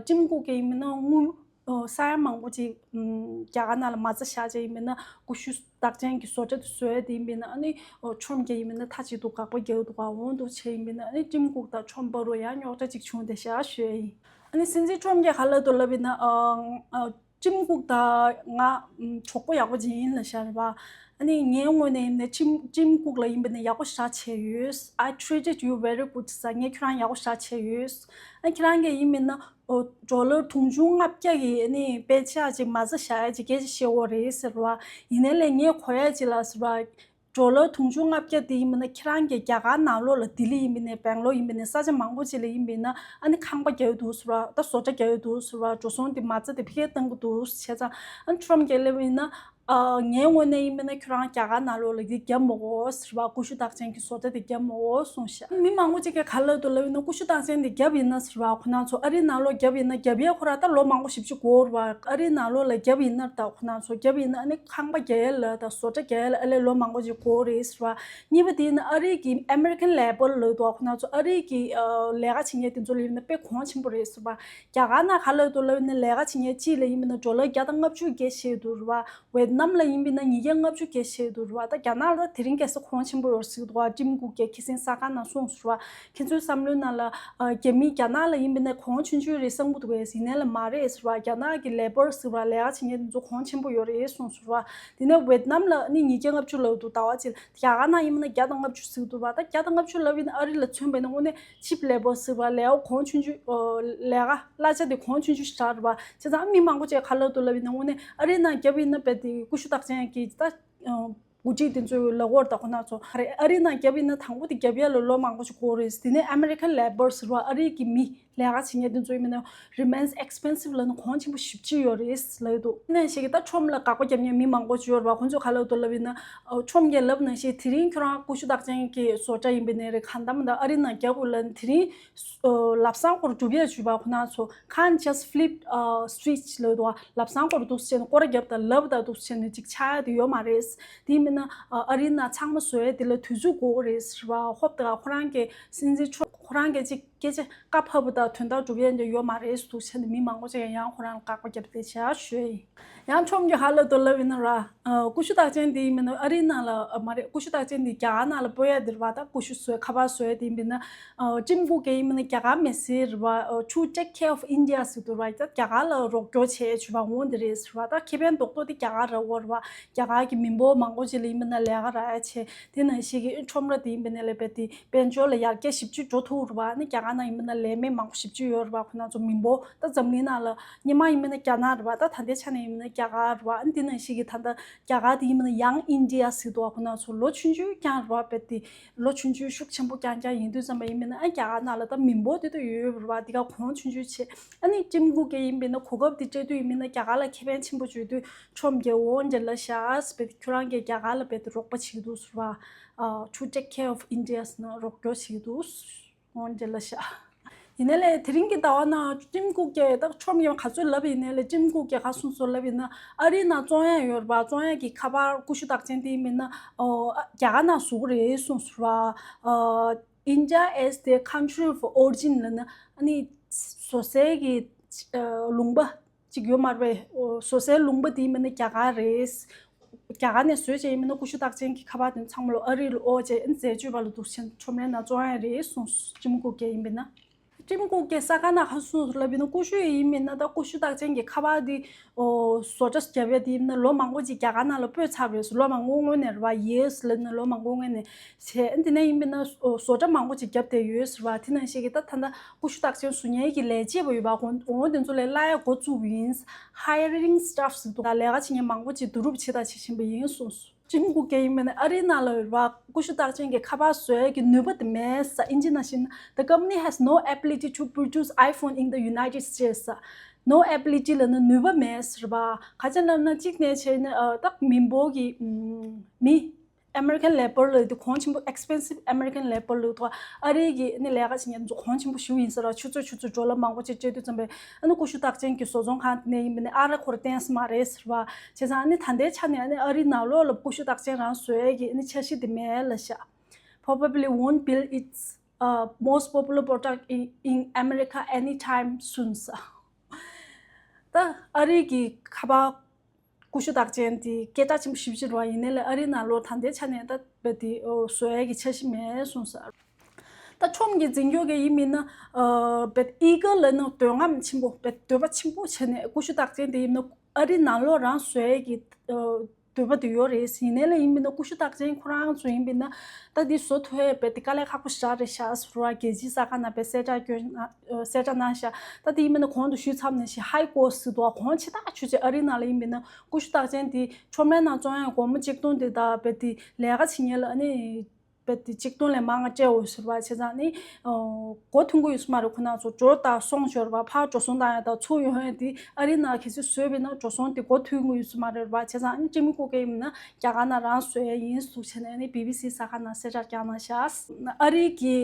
ཊིམ་ཀུག་གི་ཡིན་པ་ཡིན་ན་དངུལ་ ས་ཡ་མང་པོ་ཅིག་ཨམ་རྒྱ་གར་ནང་ལ་མ་རྩ་བཞག་བྱས་ཡིན་པས་ན་ཀུ་ཤུ་རྟགས་ཅན་གྱི་བཟོ་གྲྭ་དེ་བཟོས་ཡ་དེ་ཡིན་པས་ན། ཨ་ནི་ཨོ་ཁྲོམ་རྒྱག་ཡིན་པས་ན་མཐའ་གཅིག་ཏུ་དགག་པ་རྒྱག་འདུག་ག་འོང་འདུག་བྱས་ཡིན་པས་ན། ཨ་ནི་ཊིམ་ཀུག་དང་ཁྲོམ་བར་དུ་ཡང་རྙོག་དྲ་ཅིག་བྱུང་བསྡད་ཤག་ཞུ་ཡ་ཡིན། ཨ་ནི་སྲིད་འཛིན་ཁྲོམ་གྱིས་ག་ལབ་འདུག་ལབ་ཡིན་ན། ཨ་ཨ་ཊིམ་ཀུག་དང་ང་ཨམ་གྲོགས་པོ་ཡག་པོ་ཅིག་ཡིན་ལབ་ཤག་རེད་པ། ཨ་ནི་ངའི་ངོས་ནས་ཡིན་ན་ཊིམ་ཊིམ་ཀུག་ལ་ཡིན་པས་ན་ཡག་པོ་ཞེ་དྲག་བྱས་ཡོད། I treated you very good ཟེར། ངས་ཁྱོད་རང་ཡག་པོ་ཞེ་དྲག་བྱས་ཡོད། ཨ་ཁྱེད་རང་གིས་ཡིན་པས་ན་ཨོ་ཌོ་ལར་དུང་ཕྱུར་ལྔ་བརྒྱ་གི་ཨ་ནི་པད་ཆ་ཅིག་མ་རྩ་བཞག་ཡ་ཅིག་སྐད་ཆ་བཤད་ཡོད་རེད་ཟེར་བ། ཡིན་ནའི་ལས་ངས་གོ་ཡ་ཅིག་ལ་ཟེར་བ། ཌོ་ལར་དུང་ཕྱུར་ལྔ་བརྒྱ་དེ་ཡིན་པས་ན་ཁྱེད་རང་གིས་རྒྱ་གར་ནང་ལོགས་ལ་ལྡི་ལི་ཡིན་པས་ན་སྦེང་ལོར་ཡིན་པས་ན་ས་ཆ་མང་པོ་ཅིག་ལ་ཡིན་པས་ན་ཨ་ནི་ཁང་པ་རྒྱག་གི་འདུག་ཟེར་བ། ད་བཟོ་གྲྭ་རྒྱག་གི་འདུག་ཟེར་བ། འགྲོ་སོང་དེ་མ་རྩ་དེ་ཕ་གིར་གཏང་གི་འདུག་བྱས་ཙང་། ཨ་ནི་ཊམ་གྱིས་ལབ་ཡིན་ན། ཨ་ངའི་ངོས་ནས་ཡིན་པས་ན་ཁྱོད་རང་རྒྱ་གར་ནང་ལོགས་ལ་འདི་བརྒྱབ་མ་དགོས་ཟེར་བ། ཀུ་ཤུ་རྟགས་ཅན་གྱི་བཟོ་གྲྭ་དེ་བརྒྱབ་མ་དགོས་གསུངས་ཤག་མི་མང་པོ་ཅིག་གིས་ག་ལབ་འདུག་ལབ་ཡིན་ན། ཀུ་ཤུ་རྟགས་ཅན་དེ་བརྒྱབ་ཡིན་ན་ཟེར་བ། ཁོ་རང་ཚོ་ཨ་རིའི་ནང་ལོགས་བརྒྱབ་ཡིན་ན་རྒྱབ་ཡས་ཁོ་རང་ད་ལོ་མང་པོ་ཞེ་པོ་ཅིག་འགོར་བ། ཨ་རིའི་ནང་ལོགས་ལ་བརྒྱབ་ཡིན་ན། ད་ཁོ་རང་ཚོ་བརྒྱབ་ཡིན་ན་ཨ་ནི་ཁང་པ་རྒྱག་ཡས་ལ་དང་བཟོ་གྲྭ་རྒྱག་ཡས་ལ་ཨ་ལས་ལོ་མང་པོ་ཅིག་འགོར་རེད་ཟེར་བ། གཉིས་པ་དེ་ཡིན་ན་ཨ་རི་གི་American labor ལབ་འདུག་ཁོ་རང་ཚོ་ཨ་རི་གི་ཨ་ལས་ཀ་བྱེད་མཁན་དེ་ཚོ་ལ་ཡིན་ན་དཔེ་གོང་ཆེན་པོ་རེད་ཟེར་བ། རྒྱ་གར་ནང་ག་ལབ་འདུག་ལབ་ཡིན་ན། ལས་ཀ་བྱེད་མཁན་གཅིག་ལ་ཡིན་པས་ན་ཌོ་ལར་བརྒྱ་དང་ལྔ་བཅུ་བརྒྱད་བཤད་འདུག་རེད་བ། ཝེད་ནམ་ལ་ཡིན་པས་ན་ཉིས་བརྒྱ་ལྔ་བཅུ་བརྒྱད་བཤད་འདུག་རེད་བ། ད་རྒྱ་ནག་ལ་ད་དེ་རིང་ཁ་སང་གོང་ཆེན་པོ་ཡོད་ཟེར་གྱི་འདུག་བ། ཊིམ་ཀུག་གིས་ཁ་སང་གསར་ཁང་ནང་གསུངས་སོང་བ། ཁྱེད་ཚོའི་བསམ་བློའི་ནང་ལ་ཨ་རྒྱ་མི་རྒྱ་ནག་ལ་ཡིན་པས་ན་གོང་ཆུང་ཆུང་རེད་བསམ་གྱི་འདུག་གས། ཡིན་ནའི་ལས་མ་རེད་ཟེར་བ། རྒྱ་ནག་གི་ལེ་བར་ཟེར་བ། ལས་ཀ་བྱེད་མཁན་དེ་ཚོ་གོང་ཆེན་པོ་ཡོད་རེད་གསུངས་སོང་བ། དེ་ནས་ཝེད་ནམ་ལ་ནི་ཉིས་བརྒྱ་ལྔ་བཅུ་ལབ་འདུག་ཟླ་བ་གཅིག་ལ། རྒྱ་གར་ནང་ཡིན་པས་ན་བརྒྱ་དང་ལྔ་བཅུ་ཟེར་གྱི་འདུག་བ། ད་བརྒྱ་དང་ལྔ་བཅུ་ལབ་ཡིན་ན་ཨ་རི་ལ་མཚོན་པ་ཡིན་ན་དངོས་གནས་ཆིབ་ལེ་བར་ཟེར་བ། ལས་ཀ་གོང་ཆུང་ཆུང་། ཨོ་ལས་ཀ་གླ་ཆ་དེ་གོང་ཆུང་ཆུང་ཞིག་རག་རེད་བ། བྱས་ཙང་མི་མང་པོ་ཅིག་ག་ལབ་འདུག་ལབ་ཡིན་ན། དངོས་གནས་ཨ་རིའི་ནང་བརྒྱབ་ཡིན་ན་རྦད་དེ་ཀུ་ཤུ་རྟགས་ཅན་གྱི་ད་ཨ་འགོ་ཁྲིད་དེ་ཚོའི་ལག་འོག་ད་ཁོ་ན་ཚོ་ག་རེ། ཨ་རིའི་ནང་བརྒྱབ་ཡིན་ན་དང་པོ་དེ་བརྒྱབ་ཡ་ལ་ལོ་མང་པོ་ཞིག་འགོར་རེད། དེ་ནས་American labor ཟེར་བ། ཨ་རིའི་གི་མི་ལས་ཀ་བྱེད་མཁན་དེ་ཚོ་ཡིན་པས་ན་remains expensive ལབ་ན་གོང་ཆེན་པོ་ཞེ་པོ་ཅིག་ཡོད་རེད་ལབ་འདུག་དེ་ནང་བཞིན་གྱི་ད་ཁྲོམ་ལ་དགག་པ་རྒྱབ་མཁན་མི་མང་པོ་ཅིག་ཡོད་རེད་བ། ཁོང་ཚོས་ག་ལབ་འདུག་ལབ་ཡིན་ན། ཨོ་ཁྲོམ་གྱིས་ལབ་ནང་བཞིན་དེ་རིང་ཁྱོད་རང་ཀུ་ཤུ་རྟགས་ཅན་གྱི་བཟོ་གྲྭ་ཡིན་པ་ནས་རེད། གང་ལྟར་མ་ད་ཨ་རི་ནང་རྒྱག་དགོས་ལབ་ན། དེ་རིང་ཨོ་ལབ་སང་ཁོར་སྒྲུབ་ཡས་བྱུས་པ། ཁོ་ན་ཚོ་can't just flip a switch ལབ་འདུག་བ། ལབ་སང་ཁོར་འདུག་སེ་བྱས་ནས་སྐོར་ར་རྒྱབ་དང་ལབ་དང་འདུག་སེ་བྱས་ནས་ཅིག་ཆགས་ཡ་དེ་ཡོད་མ་རེད། དེ་ཡིན་པས་ན་ཨ་རི་ནང་ཚང་མ་བཟོ་ཡས་དེ་ལ་དུས་ཚོད་དགོས་རེད་ཟེར་བ། ཧོབ་ད་ཁོ་རང་གི་སྲིད་འཛིན་ཁྲོམ་ཁོ་རང་གི་ཅིག་སྐད་ཆ་བཀའ་ཕབ་པ་དང་དོན་དག་སྒྲུབ་ཡས་འདི་ཡོད་མ་རེད་འདུག་བྱས་ནས་མི་མང་པོ་ཅིག་ཡང་ཁོ་རང་ལ་དགག་པ་བརྒྱབ་བསྡད་བྱས་ཞུ་ཡ་ཡིན། ཡང་ཁྲོམ་གྱིས་ག་ལབ་འདུག་ལབ་ཡིན་ན་ར། ཨ་ཀུ་ཤུ་རྟགས་ཅན་འདི་ཡིན་པས་ན་ཨ་རིའི་ནང་ལ་ཨ་མ་རེད། ཀུ་ཤུ་རྟགས་ཅན་འདི་རྒྱ་གར་ནང་ལ་སྤོ་ཡ་འདི་རེད་བ། ད་ཀུ་ཤུ་བཟོས་ཁ་པར་བཟོ་ཡ་འདི་ཡིན་པས་ན། ཨ་ཊིམ་ཀུག་གིས་ཡིན་པས་ན་རྒྱ་གར་མི་སེར་རེད་བ། ཨ་to take care of India ཟེར་འདུག་ར། ད་རྒྱ་གར་ལ་རོགས་སྐྱོར་བྱེད་བྱུས་པ་འོང་འདི་རེད་ཟེར་བ། ད་ཁེ་ཕན་རྡོག་རྡོག་འདི་རྒྱ་གར་ར་འོ་རེད་བ། རྒྱ་གར་གྱི་མི་འབོར་མང་པོ་ཅིག་ལ་ཡིན་པས་ན་ལས་ཀ་རག་ཡ་བྱས། དེ་ནང་བཞིན་གྱི་ཁྲོམ་ར་དེ་ཡིན་པས་ན་ལས་པའི་དེ་དཔལ་འབྱོར་ལ་ཡར་རྒྱས་ཞེ་པོ་ཅིག་འགྲོ་ཐུབ་རེད་བ། ཨ་ནི་རྒྱ་གར་ནང་ཡིན་པས་ན་ལས་མེད་མང་པོ་ཞེ་པོ་ཅིག་ཡོད་རེད་བ། ཁོ་ན་ཚོ་མི་འབོར་ད་འཛམ་གླིང་ནང་ལ་སྔོན་མ་ཡིན་པས་ན་རྒྱ་ནག་རེད་བ། ད་ད་ལྟའི་ཆ་ནས་ཡིན་པས་ན་རྒྱ་གར་རེད་བ། ཨ་ནི་དེ་ནང་བཞིན་གྱི་ད་ལྟ་རྒྱ་གར་དེ་ཡིན་པས་ན་Young India ཟེར་འདུག་བ། ཁོ་ན་ཚོ་ལོ་ཆུང་ཆུང་རྐྱང་རེད་བ། དཔེ་དེ་ལོ་ཆུང་ཆུང་ཤུགས་ཆེན་པོ་རྐྱང་རྐྱང་ཡིན་དུས་ཙམ་པ་ཡིན་པས་ན། ཨ་རྒྱ་གར་ནང་ལ་ད་མི་འབོར་དེ་ད་ཡོད་ཡོད་རེད་བ། དེ་ག་གོང་ཆུང་ཆུང་བྱས། ཨ་ནི་ཊིམ་ཀུག་གིས་ཡིན་པས་ན་གོ་སྐབས་དེ་སྤྲད་དུས་ཡིན་པས་ན་རྒྱ་གར་ལ་ཁེ་ཕན་ཆེན་པོ་བྱུང་དུས་ཁྲོམ་གྱིས་འོ་འདྲ་ལབ་ཤག་དཔེ་ཁྱོད་རང་གིས་རྒྱ་གར་ལ་དཔེ་དེ་རོགས་པ་བྱེད་ཀྱི་འདུག་ཟེར་བ། ཨ་to take care of India ཟེར་ན་རོགས་སྐྱོར་བྱེད་ཀྱི་འདུག་འོ་འདྲ་ལབ་ཤག་ཡིན་ནའི་ལས་དེ་རིང་གི་ཟླ་བ་ནང་ཊིམ་ཀུག་གིས་ད་ཁྲོམ་གྱིས་ག་ཚོད་ལབ་ཡིན་ནའི་ལས་ཊིམ་ཀུག་གིས་ག་གསུངས་སོང་ལབ་ཡིན་ན། ཨ་རིའི་ནང་བཙོང་ཡ་ཡོད་རེད་བ། བཙོང་ཡ་གི་ཁ་པར་ཀུ་ཤུ་རྟགས་ཅན་དེ་ཡིན་པས་ན་ཨོ་རྒྱ་གར་ནང་བཟོ་གི་རེད་གསུངས་སོང་ར། ཨ་India is the country of origin ལབ་ན། ཨ་ནི་བཟོ་སའི་གི་ཨ་ལུང་པ་གཅིག་ཡོད་མ་རེད་པས། ཨོ་བཟོ་སའི་ལུང་པ་དེ་ཡིན་པས་ན་རྒྱ་གར་རེད། རྒྱ་གར་ནས་བཟོས་བྱས་ཡིན་པས་ན་ཀུ་ཤུ་རྟགས་ཅན་གྱི་ཁ་པར་དེ་ཚང་མ་ལོ་ཨ་རི་ལ་འོ་བྱས་ཨ་ནི་འཛད་སྤྱོད་པ་ལ་འདུག་སེ་ཁྲོམ་རའི་ནང་བཙོང་ཡ་རེད་གསུངས་སོང་། ཊིམ་ཀུག་གིས་ཡིན་པས་ན། ཊིམ་ཀུག་གིས་གསར་ཁང་ནང་ག་གསུངས་སོང་ལབ་ཡིན་ན། ཀུ་ཤུ་ཡིན་པས་ན་ད་ཀུ་ཤུ་རྟགས་ཅན་གྱི་ཁ་པར་དེ་ཨོ་བཟོ་གྲྭ་བརྒྱབ་ཡ་དེ་ཡིན་ན་ལོ་མང་པོ་ཅིག་རྒྱ་གར་ནང་ལ་སྤོས་ཚར་བ་རེད་ཟེར། ལོ་མང་པོ་སྔོན་ནས་རེད་བ། ཡེས་ལབ་ན་ལོ་མང་པོ་སྔོན་ནས་བྱས། ཨ་ནི་དེ་ནས་ཡིན་པས་ན་ཨོ་བཟོ་གྲྭ་མང་པོ་ཅིག་བརྒྱབ་བསྡད་ཡོད་ཟེར་བ། དེ་ནང་བཞིན་གྱི་ད་ད་ལྟ་ཀུ་ཤུ་རྟགས་ཅན་བཟོ་མཁན་གྱི་ལས་བྱེད་པ་ཡོད་པ། འོ་འོ་དེ་ཚོ་ལ་གླ་ཡ་འགོ་བཙུགས་པ་ཡིན། Hiring staff ཟེར་འདུག་ད་ལས་ཀ་བྱེད་མཁན་མང་པོ་ཅིག་བསྡུ་རུབ་བྱེད་དང་བྱེད་བཞིན་པ་ཡིན་གསུངས་སོང་། ཊིམ་ཀུག་གིས་ཡིན་པས་ན་ཨ་རིའི་ནང་ལ་ཡོད་པ་ཀུ་ཤུ་རྟགས་ཅན་གྱི་ཁ་པར་བཟོ་ཡས་ཀྱི་ནུས་པ་དེ་མེད་ཟེར། ཨིན་ཇི་ནང་བཞིན། The company has no ability to produce iPhone in the United States ཟེར། No ability ལབ་ན་ནུས་པ་མེད་ཟེར་བ། ག་ཅི་ལབ་ན་གཅིག་ནས་བྱས་ན་ཨ་ད་མི་འབོར་གྱི་ཨམ་མི་American labor ལབ་དུས་གོང་ཆེན་པོ་expensive American labor ལབ་དུས་ཨ་རིའི་གི་ནི་ལས་ཀ་བྱེད་མཁན་ཚོ་གོང་ཆེན་པོ་ཞེ་པོ་ཡིན་ཟེར་བ། ཆུ་ཚོད་ཆུ་ཚོད་ཌོ་ལར་མང་པོ་ཅིག་སྤྲད་དུས་ཙམ་པས་ཨ་ནི་ཀུ་ཤུ་རྟགས་ཅན་གྱི་བཟོ་ཚོང་ཁང་དེ་ནས་ཡིན་པས་ནི་ཨ་ར་ཁོ་ར་བརྟེན་ས་མ་རེད་ཟེར་བ། བྱས་ཙང་ཨ་ནི་ད་ལྟའི་ཆ་ནས་ཨ་ནི་ཨ་རིའི་ནང་ལོགས་ལ་ཀུ་ཤུ་རྟགས་ཅན་རང་བཟོ་ཡས་ཀྱི་ཨ་ནི་འཆར་གཞི་དེ་མེད་ལབ་ཤག Probably won't build its uh, most popular product in, in America anytime soon ཟེར། ད་ཨ་རི་གི་ཁ་པར་ཀུ་ཤུ་རྟགས་ཅན་དེ་སྐད་གྲགས་ཆེན་པོ་ཞེ་པོ་ཅིག་རེད་བ། ཡིན་ནའི་ལས་ཨ་རི་ནང་ལོགས་ད་ལྟའི་ཆ་ནས་ད་རྦད་དེ་བཟོ་ཡས་ཀྱི་འཆར་གཞི་མེད་གསུངས་སོང་། ད་ཁྲོམ་གྱི་འཛིན་སྐྱོང་གི་ཡིན་མིན་ན་རྦད་ཨི་ག་ལ་ནི་འདོད་རྔམ་ཆེན་པོ་རྦད་འདོད་པ་ཆེན་པོ་བྱས་ནས་ཀུ་ཤུ་རྟགས་ཅན་དེ་ཡིན་ན་ཨ་རི་ནང་ལོགས་རང་བཟོ་ཡས་ཀྱི་འདོད་པ་དེ་ཡོད་རེད། ཡིན་ནའི་ལས་ཡིན་མིན་ན་ཀུ་ཤུ་རྟགས་ཅན་ཁོ་རང་ཚོ་ཡིན་མིན་ན་ད་འདི་བཟོ་ཐུབ་ཡས་རྦད་དེ་དཀའ་ལས་ཁག་པོ་ཞེ་དྲག་རེད་ཤག་ཟེར་བ། རྒྱལ་སྤྱིའི་གསར་ཁང་ནང་རྦད་གསལ་བསྒྲགས་སྐྱོན་གསལ་བསྒྲགས་གནང་ཤག་ད་དེ་ཡིན་མིན་ན་གོང་དུ་ཞུས་ཚར་བ་ནང་བཞིན་ཧའི་ཀོ་སི་ཟེར་འདུག་ག་གོང་ཆེ་ཐག་ཆོད་ཅིག་ཨ་རི་ནང་ལ་ཡིན་མིན་ན་ཀུ་ཤུ་རྟགས་ཅན་དེ་ཁྲོམ་རའི་ནང་བཙོང་ཡས་སྒོར་མོ་གཅིག་སྟོང་དེ་ད་རྦད་དེ་ལས་ཀ་བྱེད་མཁན་ལ་ཨ་ནི་རྦད་དེ་གཅིག་སྟོང་ལས་མང་བ་སྤྲད་འོས་ཟེར་བ། བྱས་ཙང་ནི་སྒོ་ཐོན་གྱི་ཡོད་ས་མ་རེད། ཁོ་ན་ཚོ་འགྲོ་དང་སོང་ཤོར་བ་ཕར་འགྲོ་སོང་བཏང་ཡ་དང་ཚུར་ཡོང་ཡ་དེ་ཨ་རི་ནང་གལ་སྲིད་བཟོས་པ་ཡིན་ན་འགྲོ་སོང་དེ་སྒོ་ཐོན་གྱི་ཡོད་ས་མ་རེད་བ། བྱས་ཙང་ཨ་ནི་ཅིམ་མི་ཀུག་གི་ཡིན་ན་རྒྱ་གར་ནང་རང་བཟོ་ཡ་ཡིན་ཟེར་བྱས་ནས་ནི་བི་བི་སི་གསར་ཁང་ནང་གསལ་བསྒྲགས་བསྐྱངས་གནང་ཤག་ཨ་རི་གི་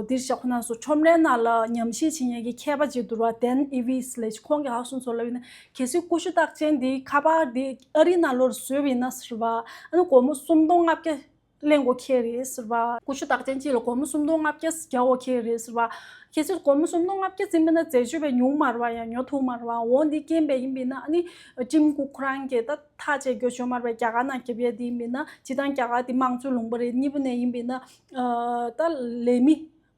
འདིར་བཞག་ཁོ་ན་ཚོ་ཁྲོམ་རའི་ནང་ལ་ཉམས་ཞིབ་བྱེད་མཁན་གྱི་མཁས་པ་ཅིག་འདུག་བ། ཌན་ཨི་ཝིས་ལབ་ཅིག་ཁོང་གིས་ཧ་གསུངས་སོང་ལབ་ཡིན་ན། གལ་སྲིད་ཀུ་ཤུ་རྟགས་ཅན་འདི་ཁ་པར་འདི་ཨ་རི་ནང་ལོགས་བཟོས་པ་ཡིན་ན་ཟེར་བ། ཨ་ནི་སྒོར་མོ་སུམ་སྟོང་ལྔ་བརྒྱ་ལེན་དགོས་ཁེལ་རེད་ཟེར་བ། ཀུ་ཤུ་རྟགས་ཅན་གཅིག་ལ་སྒོར་མོ་སུམ་སྟོང་ལྔ་བརྒྱ་རྒྱག་དགོས་ཁེལ་རེད་ཟེར་བ། གལ་སྲིད་སྒོར་མོ་སུམ་སྟོང་ལྔ་བརྒྱ་ཟིན་པ་ན་འཛད་སྤྱོད་པས་ཉུང་མ་རེད་བ། ཡང་ཉོ་ཐུབ་མ་རེད་བ། འོ་འདི་རྐྱེན་པས་ཡིན་པས་ན་ཨ་ནི་ཅིམ་ཀུག་ཁོ་རང་གིས་ད་ཐག་བཅད་རྒྱུ་བྱུང་མ་རེད་བ། རྒྱ་གར་ནང་རྒྱབ་ཡས་འདི་ཡིན་པས་ན་སྤྱིར་བཏང་རྒྱ་གར་འདི་དམངས་གཙོའི་ལུང་པ་རེད། གཉིས་པ་ནས་ཡིན་པས་ན་ད་ལས་མི་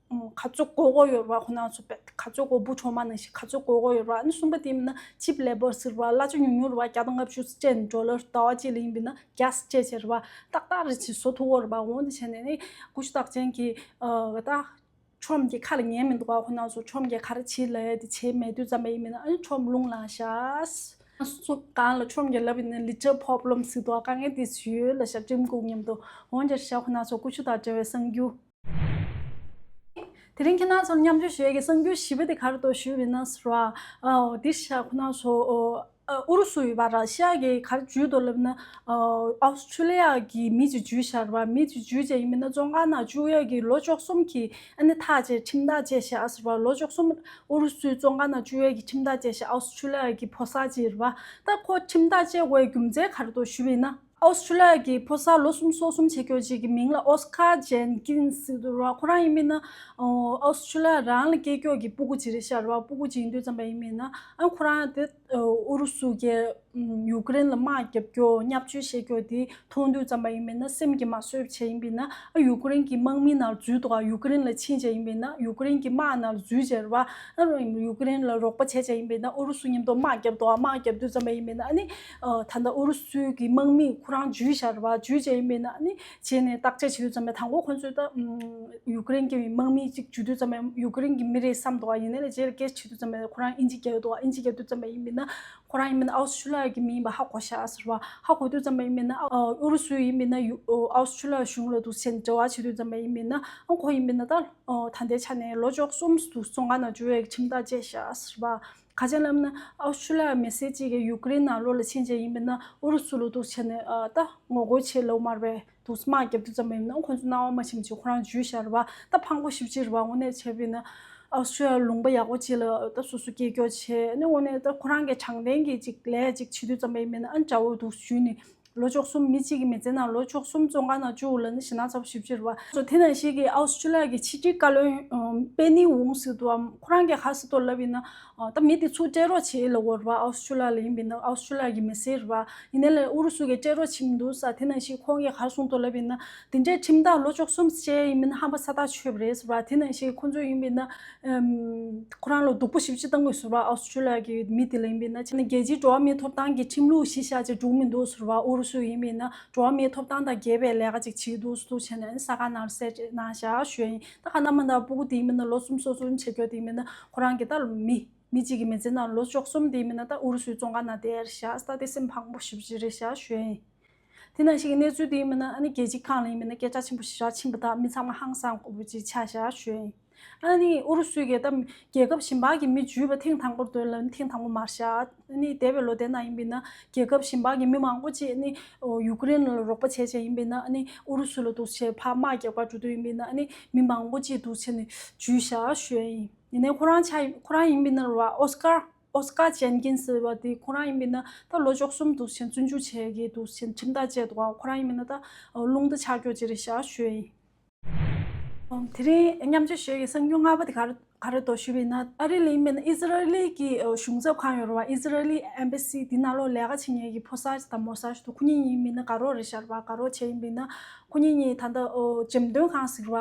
ག་ཚོད་དགོས་དགོས་ཡོད་རེད་བ། ཁོ་ན་ཚོ་བས་ག་ཚོད་དགོས། བུ་གྲོགས་མ་ནང་བཞིན་ག་ཚོད་དགོས་དགོས་ཡོད་རེད་བ། ཨ་ནི་གསུམ་པ་དེ་ཡིན་ན་ཆིབ་ལེ་བར་ཟེར་བ། གླ་ཆ་ཉུང་ཉུང་རེད་བ། བརྒྱ་དང་ལྔ་བཅུ་སྤྲད་ནས་ཌོ་ལར་ཟླ་བ་གཅིག་ལ་ཡིན་པས་ན་བརྒྱ་སྤྲད་བྱས་རེད་བ། ཏག་ཏག་རེ་བྱས་བཟོ་ཐུབ་ཀྱི་རེད་བ། འོ་འདི་བྱས་ནས་ནི་ཀུ་ཤུ་རྟགས་ཅན་གྱི་ད་ཁྲོམ་གྱི་ཁ་ལ་ཉན་མི་འདུག་བ། ཁོ་ན་ཚོ་ཁྲོམ་གྱི་ག་རེ་བྱེད་ལབ་ཡ་དེ་བྱེད་མེད་དུས་ཙམ་པ་ཡིན་མིན་ན་ཨ་ནི་ཁྲོམ་རླུང་ལངས་ཤག་སུ་གང་ལ་ཁྲོམ་གྱི་ལབ་ཡིན་ན་ལི་ཊལ་པོབ་ལེམ་ཟེར་འདུག་བ། དཀའ་ངལ་དེ་ཡོད་ལབ་ཤག་ཀྲིམ་ཀུག་མཉམ་དུ། འོ་འདི་བྱས་ཁོ་ན་ཚོ་ཀུ་ཤུ་དང་འབྲེལ་བའི་གསར་འགྱུར། དེ་རིང་ཁྱེད་རང་ཚོར་མཉམ་སྤྱོད་ཞུ་ཡས་ཀྱི་གསར་འགྱུར་བཞི་པ་དེ་ག་རེ་འདུག་ཞུས་པ་ཡིན་ན་ཟེར་བ། ཨོ་འདི་ཤག་ཁོ་ན་ཚོ་ཨོ་ཨ་ཨུ་རུ་སུ་ཡི་བར་ཨ་ཤ་གི་ག་རེ་འཇུས་འདུག་ལབ་ན། ཨོ་ཨོ་སི་ཁྲུ་ལི་ཡ་གི་མི་ཅིག་འཇུས་ཤག་རེད་བ། མི་ཅིག་འཇུས་བྱས་ཡིན་མིན་ན་བཙོན་ཁང་ནང་བཅུག་ཡས་ཀྱི་ལོ་བཅུ་གསུམ་གྱི་ཨ་ནི་ཐག་བཅད་ཁྲིམས་ཐག་བཅད་ཤག་ཟེར་བ། ལོ་བཅུ་གསུམ་ཨུ་རུ་སུའི་བཙོན་ཁང་ནང་བཅུག་ཡས་ཀྱི་ཁྲིམས་ཐག་བཅད་ཤག་ཨོ་སི་ཁྲུ་ལི་ཡ་གི་ཕོ་གསར་ཅིག་རེད་བ། ད་ཁོ་ཁྲིམས་ཐག་བཅད་དགོས་ཡའི་རྒྱུ་མཚན་ག་རེ་འདུག་ཞུས་པ་ཡིན་ན། ཨོ་སི་ཁྲུ་ལི་ཡ་གི་ཕོ་གསར་ལོ་གསུམ་སོ་གསུམ་བྱེད་ཀྱོག་ཅིག་གི་མིང་ལ་ཨོ་སི་ཀར་ཇེན་ཀིན་སི་ཟེར་འདུག་ར། ཁོ་རང་ཡིན་མིན་ན་ཨོ་སི་ཁྲུ་ལི་ཡ་རང་ལ་སྐྱེས་ཀྱོག་གི་སྤུ་གུ་ཅིག་རེད་ཤག་ར། སྤུ་གུ་ཅིག་ཡིན་དུས་ཙམ་པ་ཡིན་མིན་ན་ཨ་ཁོ་རང་དེ་ཨུ་རུ་སུ་གི་ཡུ་ཀེ་རེན་ལ་དམག་རྒྱབ་ཀྱོག་བརྙས་བཅོས་བྱེད་ཀྱོག་དེ་མཐོང་དུས་ཙམ་པ་ཡིན་མིན་ན་སེམས་ཀྱི་མ་བཟོད་བྱས་ཡིན་མིན་ན་ཨ་ཡུ་ཀེ་རེན་གྱི་དམག་མི་ནང་འཛུལ་འདུག་ག་ཡུ་ཀེ་རེན་ལ་ཕྱིན་བྱས་ཡིན་མིན་ན་ཡུ་ཀེ་རེན་གྱི་དམག་ནང་འཛུལ་བྱས་ར། ཨ་ཡུ་ཀེ་རེན་ལ་རོགས་པ་བྱས་བྱས་ཡིན་མིན་ན་ཨུ་རུ་སུ་མཉམ་དུ་དམག་རྒྱབ་འདུག་ག་དམག་རྒྱབ་དུས་ཙམ་པ་ཡིན་མིན་ན་ཨ་ནི། ཨ་ད་ལྟ་ཨུ་རུ་སུའི་གི་དམག་མིས་ཁོ་རང་འཇུས་ཤག་རེད་བ། འཇུས་བྱས་ཡིན་མིན་ན་ཨ་ནི་བྱས་ནས་བརྟག་དཔྱད་བྱེད་དུས་ཙམ་པ་དང་པོ་ཁོ་ཚོས་ད་ཨམ་ཡུ་ཀེ་རེན་གྱི་དམག་མི་གཅིག་འཇུས་དུས་ཙམ་པ་ཡུ་ཀེ་རེན་གྱི་མི་རེད་བསམ་འདུག་ག་ཡིན་ནའི་ལས་རྗེས་ལ་སྐད་ཆ་དྲིས་དུས་ཙམ་པ་ཁོ་རང་ཨིན་ཇི་རྒྱག་འདུག་ག་ཨིན་ཇི་རྒྱག་དུས་ཙམ་པ་ཡིན་མིན་ན་ཁོ་རང་ཡིན་མིན་ན་ཨོ་སི་ཁྲུ་ལི་ཡ་གི་མི་ཡིན་པ་ཧ་གོ་ཤག་ཟེར་བ། ཧ་གོ་དུས་ཙམ་པ་ཡིན་མིན་ན་ཨ་ཨུ་རུ་སུ་ཡིན་མིན་ན་ཡུ་ཨོ་ཨོ་སི་ཁྲུ་ལི་ཡ་གཞུང་ལ་འདུག་སེ་འབྲེལ་བ་བྱེད་དུས་ཙམ་པ་ཡིན་མིན་ན་ཨ་ཁོ་ཡིན་མིན་ན་ད་ཨོ་ད་ལྟའི་ཆ་ནས་ལོ་བཅུ་གསུམ་དུ་བཙོན་ཁང་ནང་འཇུག་ཡས་ཀྱི་ཁྲིམས་ཐག་བཅད་ཤག་ཟེར་བ། ག་ཅི་ལབ་ན་ཨོ་སི་ཁྲུ་ལི་ཡ་མི་སེར་གཅིག་གིས་ཡུ་ཀེ་རེན་ནང་ལོགས་ལ་ཕྱིན་བྱས་ཡིན་མིན་ན་ཨུ་རུ་སུ་ལ་འདུག་བྱས་ནས་ཨ་ད་ངོ་རྒོལ་བྱེད་ལབ་མ་རེད་པས། འདུག་སེ་དམག་རྒྱབ་དུས་ཙམ་པ་ཡིན་ན་ཁོང་ཚོ་སྣང་བ་མ་ཞིམ་བྱས་ཁོ་རང་འཇུས་བཞག་རེད་བ། ད་ཕངས་པོ་ཞེ་པོ་ཅིག་རེད་བ། དངོས་གནས་བྱས་པ་ཡིན་ན་ཨོ་སི་ཁྲུ་ལི་ཡ་ལུང་པ་ཡག་པོ་ཅིག་ལ་ད་སོ་སོ་སྐྱེས་སྐྱོ་བྱས་ནས་དངོས་གནས་ད་ཁོ་རང་གི་དྲང་བདེན་གྱི་ཅིག་ལས་ཅིག་བྱེད་དུས་ཙམ་པ་ཡིན་མིན་ན་ཨ་དགྲ་བོ་འདུག་ཞུས་ནས། ལོ་བཅུ་གསུམ་མི་གཅིག་གི་མི་ཚེ་ནང་ལོ་བཅུ་གསུམ་བཙོན་ཁང་ནང་བཅུག་ལབ་ན་ཞེད་སྣང་ཚ་པོ་ཞེ་པོ་ཅིག་རེད་བ། སོ་དེ་ནང་བཞིན་གྱི་ཨོ་སི་ཁྲུ་ལི་ཡ་གི་ཕྱི་འབྲེལ་བཀའ་བློན་པེ་ནི་ཝུང་ཟེར་འདུག་བ། ཁོ་རང་གིས་ག་རེ་ཟེར་འདུག་ལབ་ཡིན་ན་ད་མི་དེ་ཚུར་སྤྲད་རོགས་བྱེད་ལབ་ཡོད་རེད་བ། ཨོ་སི་ཁྲུ་ལི་ཡ་ལ་ཡིན་པ་ཡིན་ན་ཨོ་སི་ཁྲུ་ལི་ཡ་གི་མི་སེར་རེད་བ། ཡིན་ནའི་ལས་ཨུ་རུ་སུ་གིས་སྤྲད་རོགས་བྱེད་མི་འདུག་ས། དེ་ནང་བཞིན་ཁོང་གིས་ག་རེ་གསུངས་འདུག་ལབ་ཡིན་ན་དེ་འདྲའི་ཁྲིམས་ཐག་ལོ་བཅུ་གསུམ་བཅད་ཡིན་མིན་ན་ཧམ་པ་ས་ཐག་ཆོད་པ་རེད་ཟེར་བ། དེ་ནང་བཞིན་ཁོང་ཚོ་ཡིན་པ་ཡིན་ན། ཁོ་རང་ལ་སྡུག་པོ་ཞེ་པོ་ཅིག་བཏང་གི་ཡོད་ཟེར་བ། ཨོ་སི་ཁྲུ་ལི་ཡ་གི་མི་དེ་ལ་ཡིན་པ་ཡིན་ན་ཅི་ན་རྒྱལ་སྤྱིའི་འགྲོ་བ་མིའི་ཐོབ་ཐང་གི་ཁྲིམས་ལུགས་གཞི་བཞག་ཅིག་འགྲུབ་མི་འདུག་ཟེར་བ། ཨུ་རུ་སུ་ཡིན་པ་ཡིན་ན་འགྲོ་བ་མིའི་ཐོབ་ཐང་དང་འགལ་བའི་ལས་ཀ་ཅིག་བྱེད་འདུག་ཟེར་འདུག་བྱས་ནས་ཨ་ནི་གསར་ཁང་ནང་ལ་གསལ་བཤད་གནང་བཞག་ཞུ་ཡ་ཡིན། ད་ག་ན་མ་ན་སྤུ་གུ་དེ་ཡིན་པ་ཡིན་ན་ལོ་གསུམ་སོ་གསུམ་བྱེད་རྒྱུ་དེ་ཡིན་པ་ཡིན་ན་ཁོ་རང་གི་ད་མི་མི་གཅིག་གི་མི་ཚེ་ནང་ལོ་བཅུ་གསུམ་དེ་ཡིན་པ་ཡིན་ན་ད་ཨུ་རུ་སུའི་བཙོན་ཁང་ནང་བསྡད་ཡ་རེད་ཤག་ད་དེ་སེམས་ཕངས་པོ་ཞེ་པོ་ཅིག་རེད་ཤག་ཞུ་ཡ་ཡིན། དེ་ནང་བཞིན་གྱི་གནས་ཚུལ་དེ་ཡིན་པ་ན་ཨ་ནི་རྒྱལ་སྤྱིའི་ཁང་ལ་ཡིན་པ་ན་སྐད་ཆ་ཆེན་པོ་ཞེ་དྲག་ཕྱིན་པ་དང་མི་ཚང་མ་ཧང་སང་དགོས་པ་ཅིག་ཆགས་བཞག་ཞུ་ཡ་ཡིན། ཨ་ནི་ཨུ་རུ་སུའི་གི་ད་རྒྱལ་ཁབ་གཞན་པ་གི་མི་འཇུས་པ་ཐེངས་དང་པོ་དོན་ལ་ཐེངས་དང་པོ་མ་རེད་ཤག་ཨ་ནི་འདས་པའི་ལོ་དེ་ནང་ཡིན་པ་ན་རྒྱལ་ཁབ་གཞན་པ་གི་མི་མང་པོ་ཅིག་ཨ་ནི་ཡུ་ཀེ་རེན་ལ་རོགས་པ་བྱས་བྱས་ཡིན་པ་ན་ཨ་ནི་ཨུ་རུ་སུ་ལ་འདུག་བྱས་ཕར་དམག་རྒྱག་པར་འགྲོ་དུས་ཡིན་པ་ན་ཨ་ནི་མི་མང་པོ་ཅིག་འདུག་བྱས་ནས་འཇུས་བཞག་ཞུ་ཡ་ཡིན། ཡིན་ནའི་ཁོ་རང་ཆ་ཁོ་རང་ཡིན་པ་ན་ར་ཨོ་སི་ཀར། ཨོ་སི་ཀར་ཇེན་ཀིན་ཟེར་བ་དེ་ཁོ་རང་ཡིན་པ་ན་ད་ལོ་བཅུ་གསུམ་འདུག་བྱས་བཙོན་འཇུག་བྱས་ཀྱི་འདུག་བྱས་ཁྲིམས་ཐག་བཅད་འདུག་ཁོ་རང་ཡིན་པ་ན་ད་རླུང་རྟ་ཆག་རྒྱུ་ཅིག་རེད་ཤག་ཞུ་ཡ་ཡིན། དེ་རིང་མཉམ་སྤྱོད་ཞུ་ཡ་གི་གསར་འགྱུར་ལྔ་པ་དེ་ག་རེ་ ག་རེ་འདུག་ཞུས་པ་ཡིན་ན། ཨ་རི་ལ་ཡིན་པ་ཡིན་ན་ཨི་ཟི་རལ་གྱི་ཨ་གཞུང་ཚབ་ཁང་ཡོད་རེད་བ། ཨི་ཟི་རལ་ཨེམ་བྷ་སི་དེ་ནང་ལོགས་ལས་ཀ་བྱེད་མཁན་གྱི་ཕོ་གསར་དང་མོ་གསར་ཞིག་འདུག་ཁོ་གཉིས་གཉིས་ཡིན་པ་ཡིན་ན་དགའ་རོགས་རེད་ཤག་རེད་བ། དགའ་རོགས་བྱས་ཡིན་པ་ཡིན་ན་ཁོ་གཉིས་གཉིས་ད་ལྟ་ཨོ་འགྲེམས་སྟོན་ཁང་ཟེར་བ།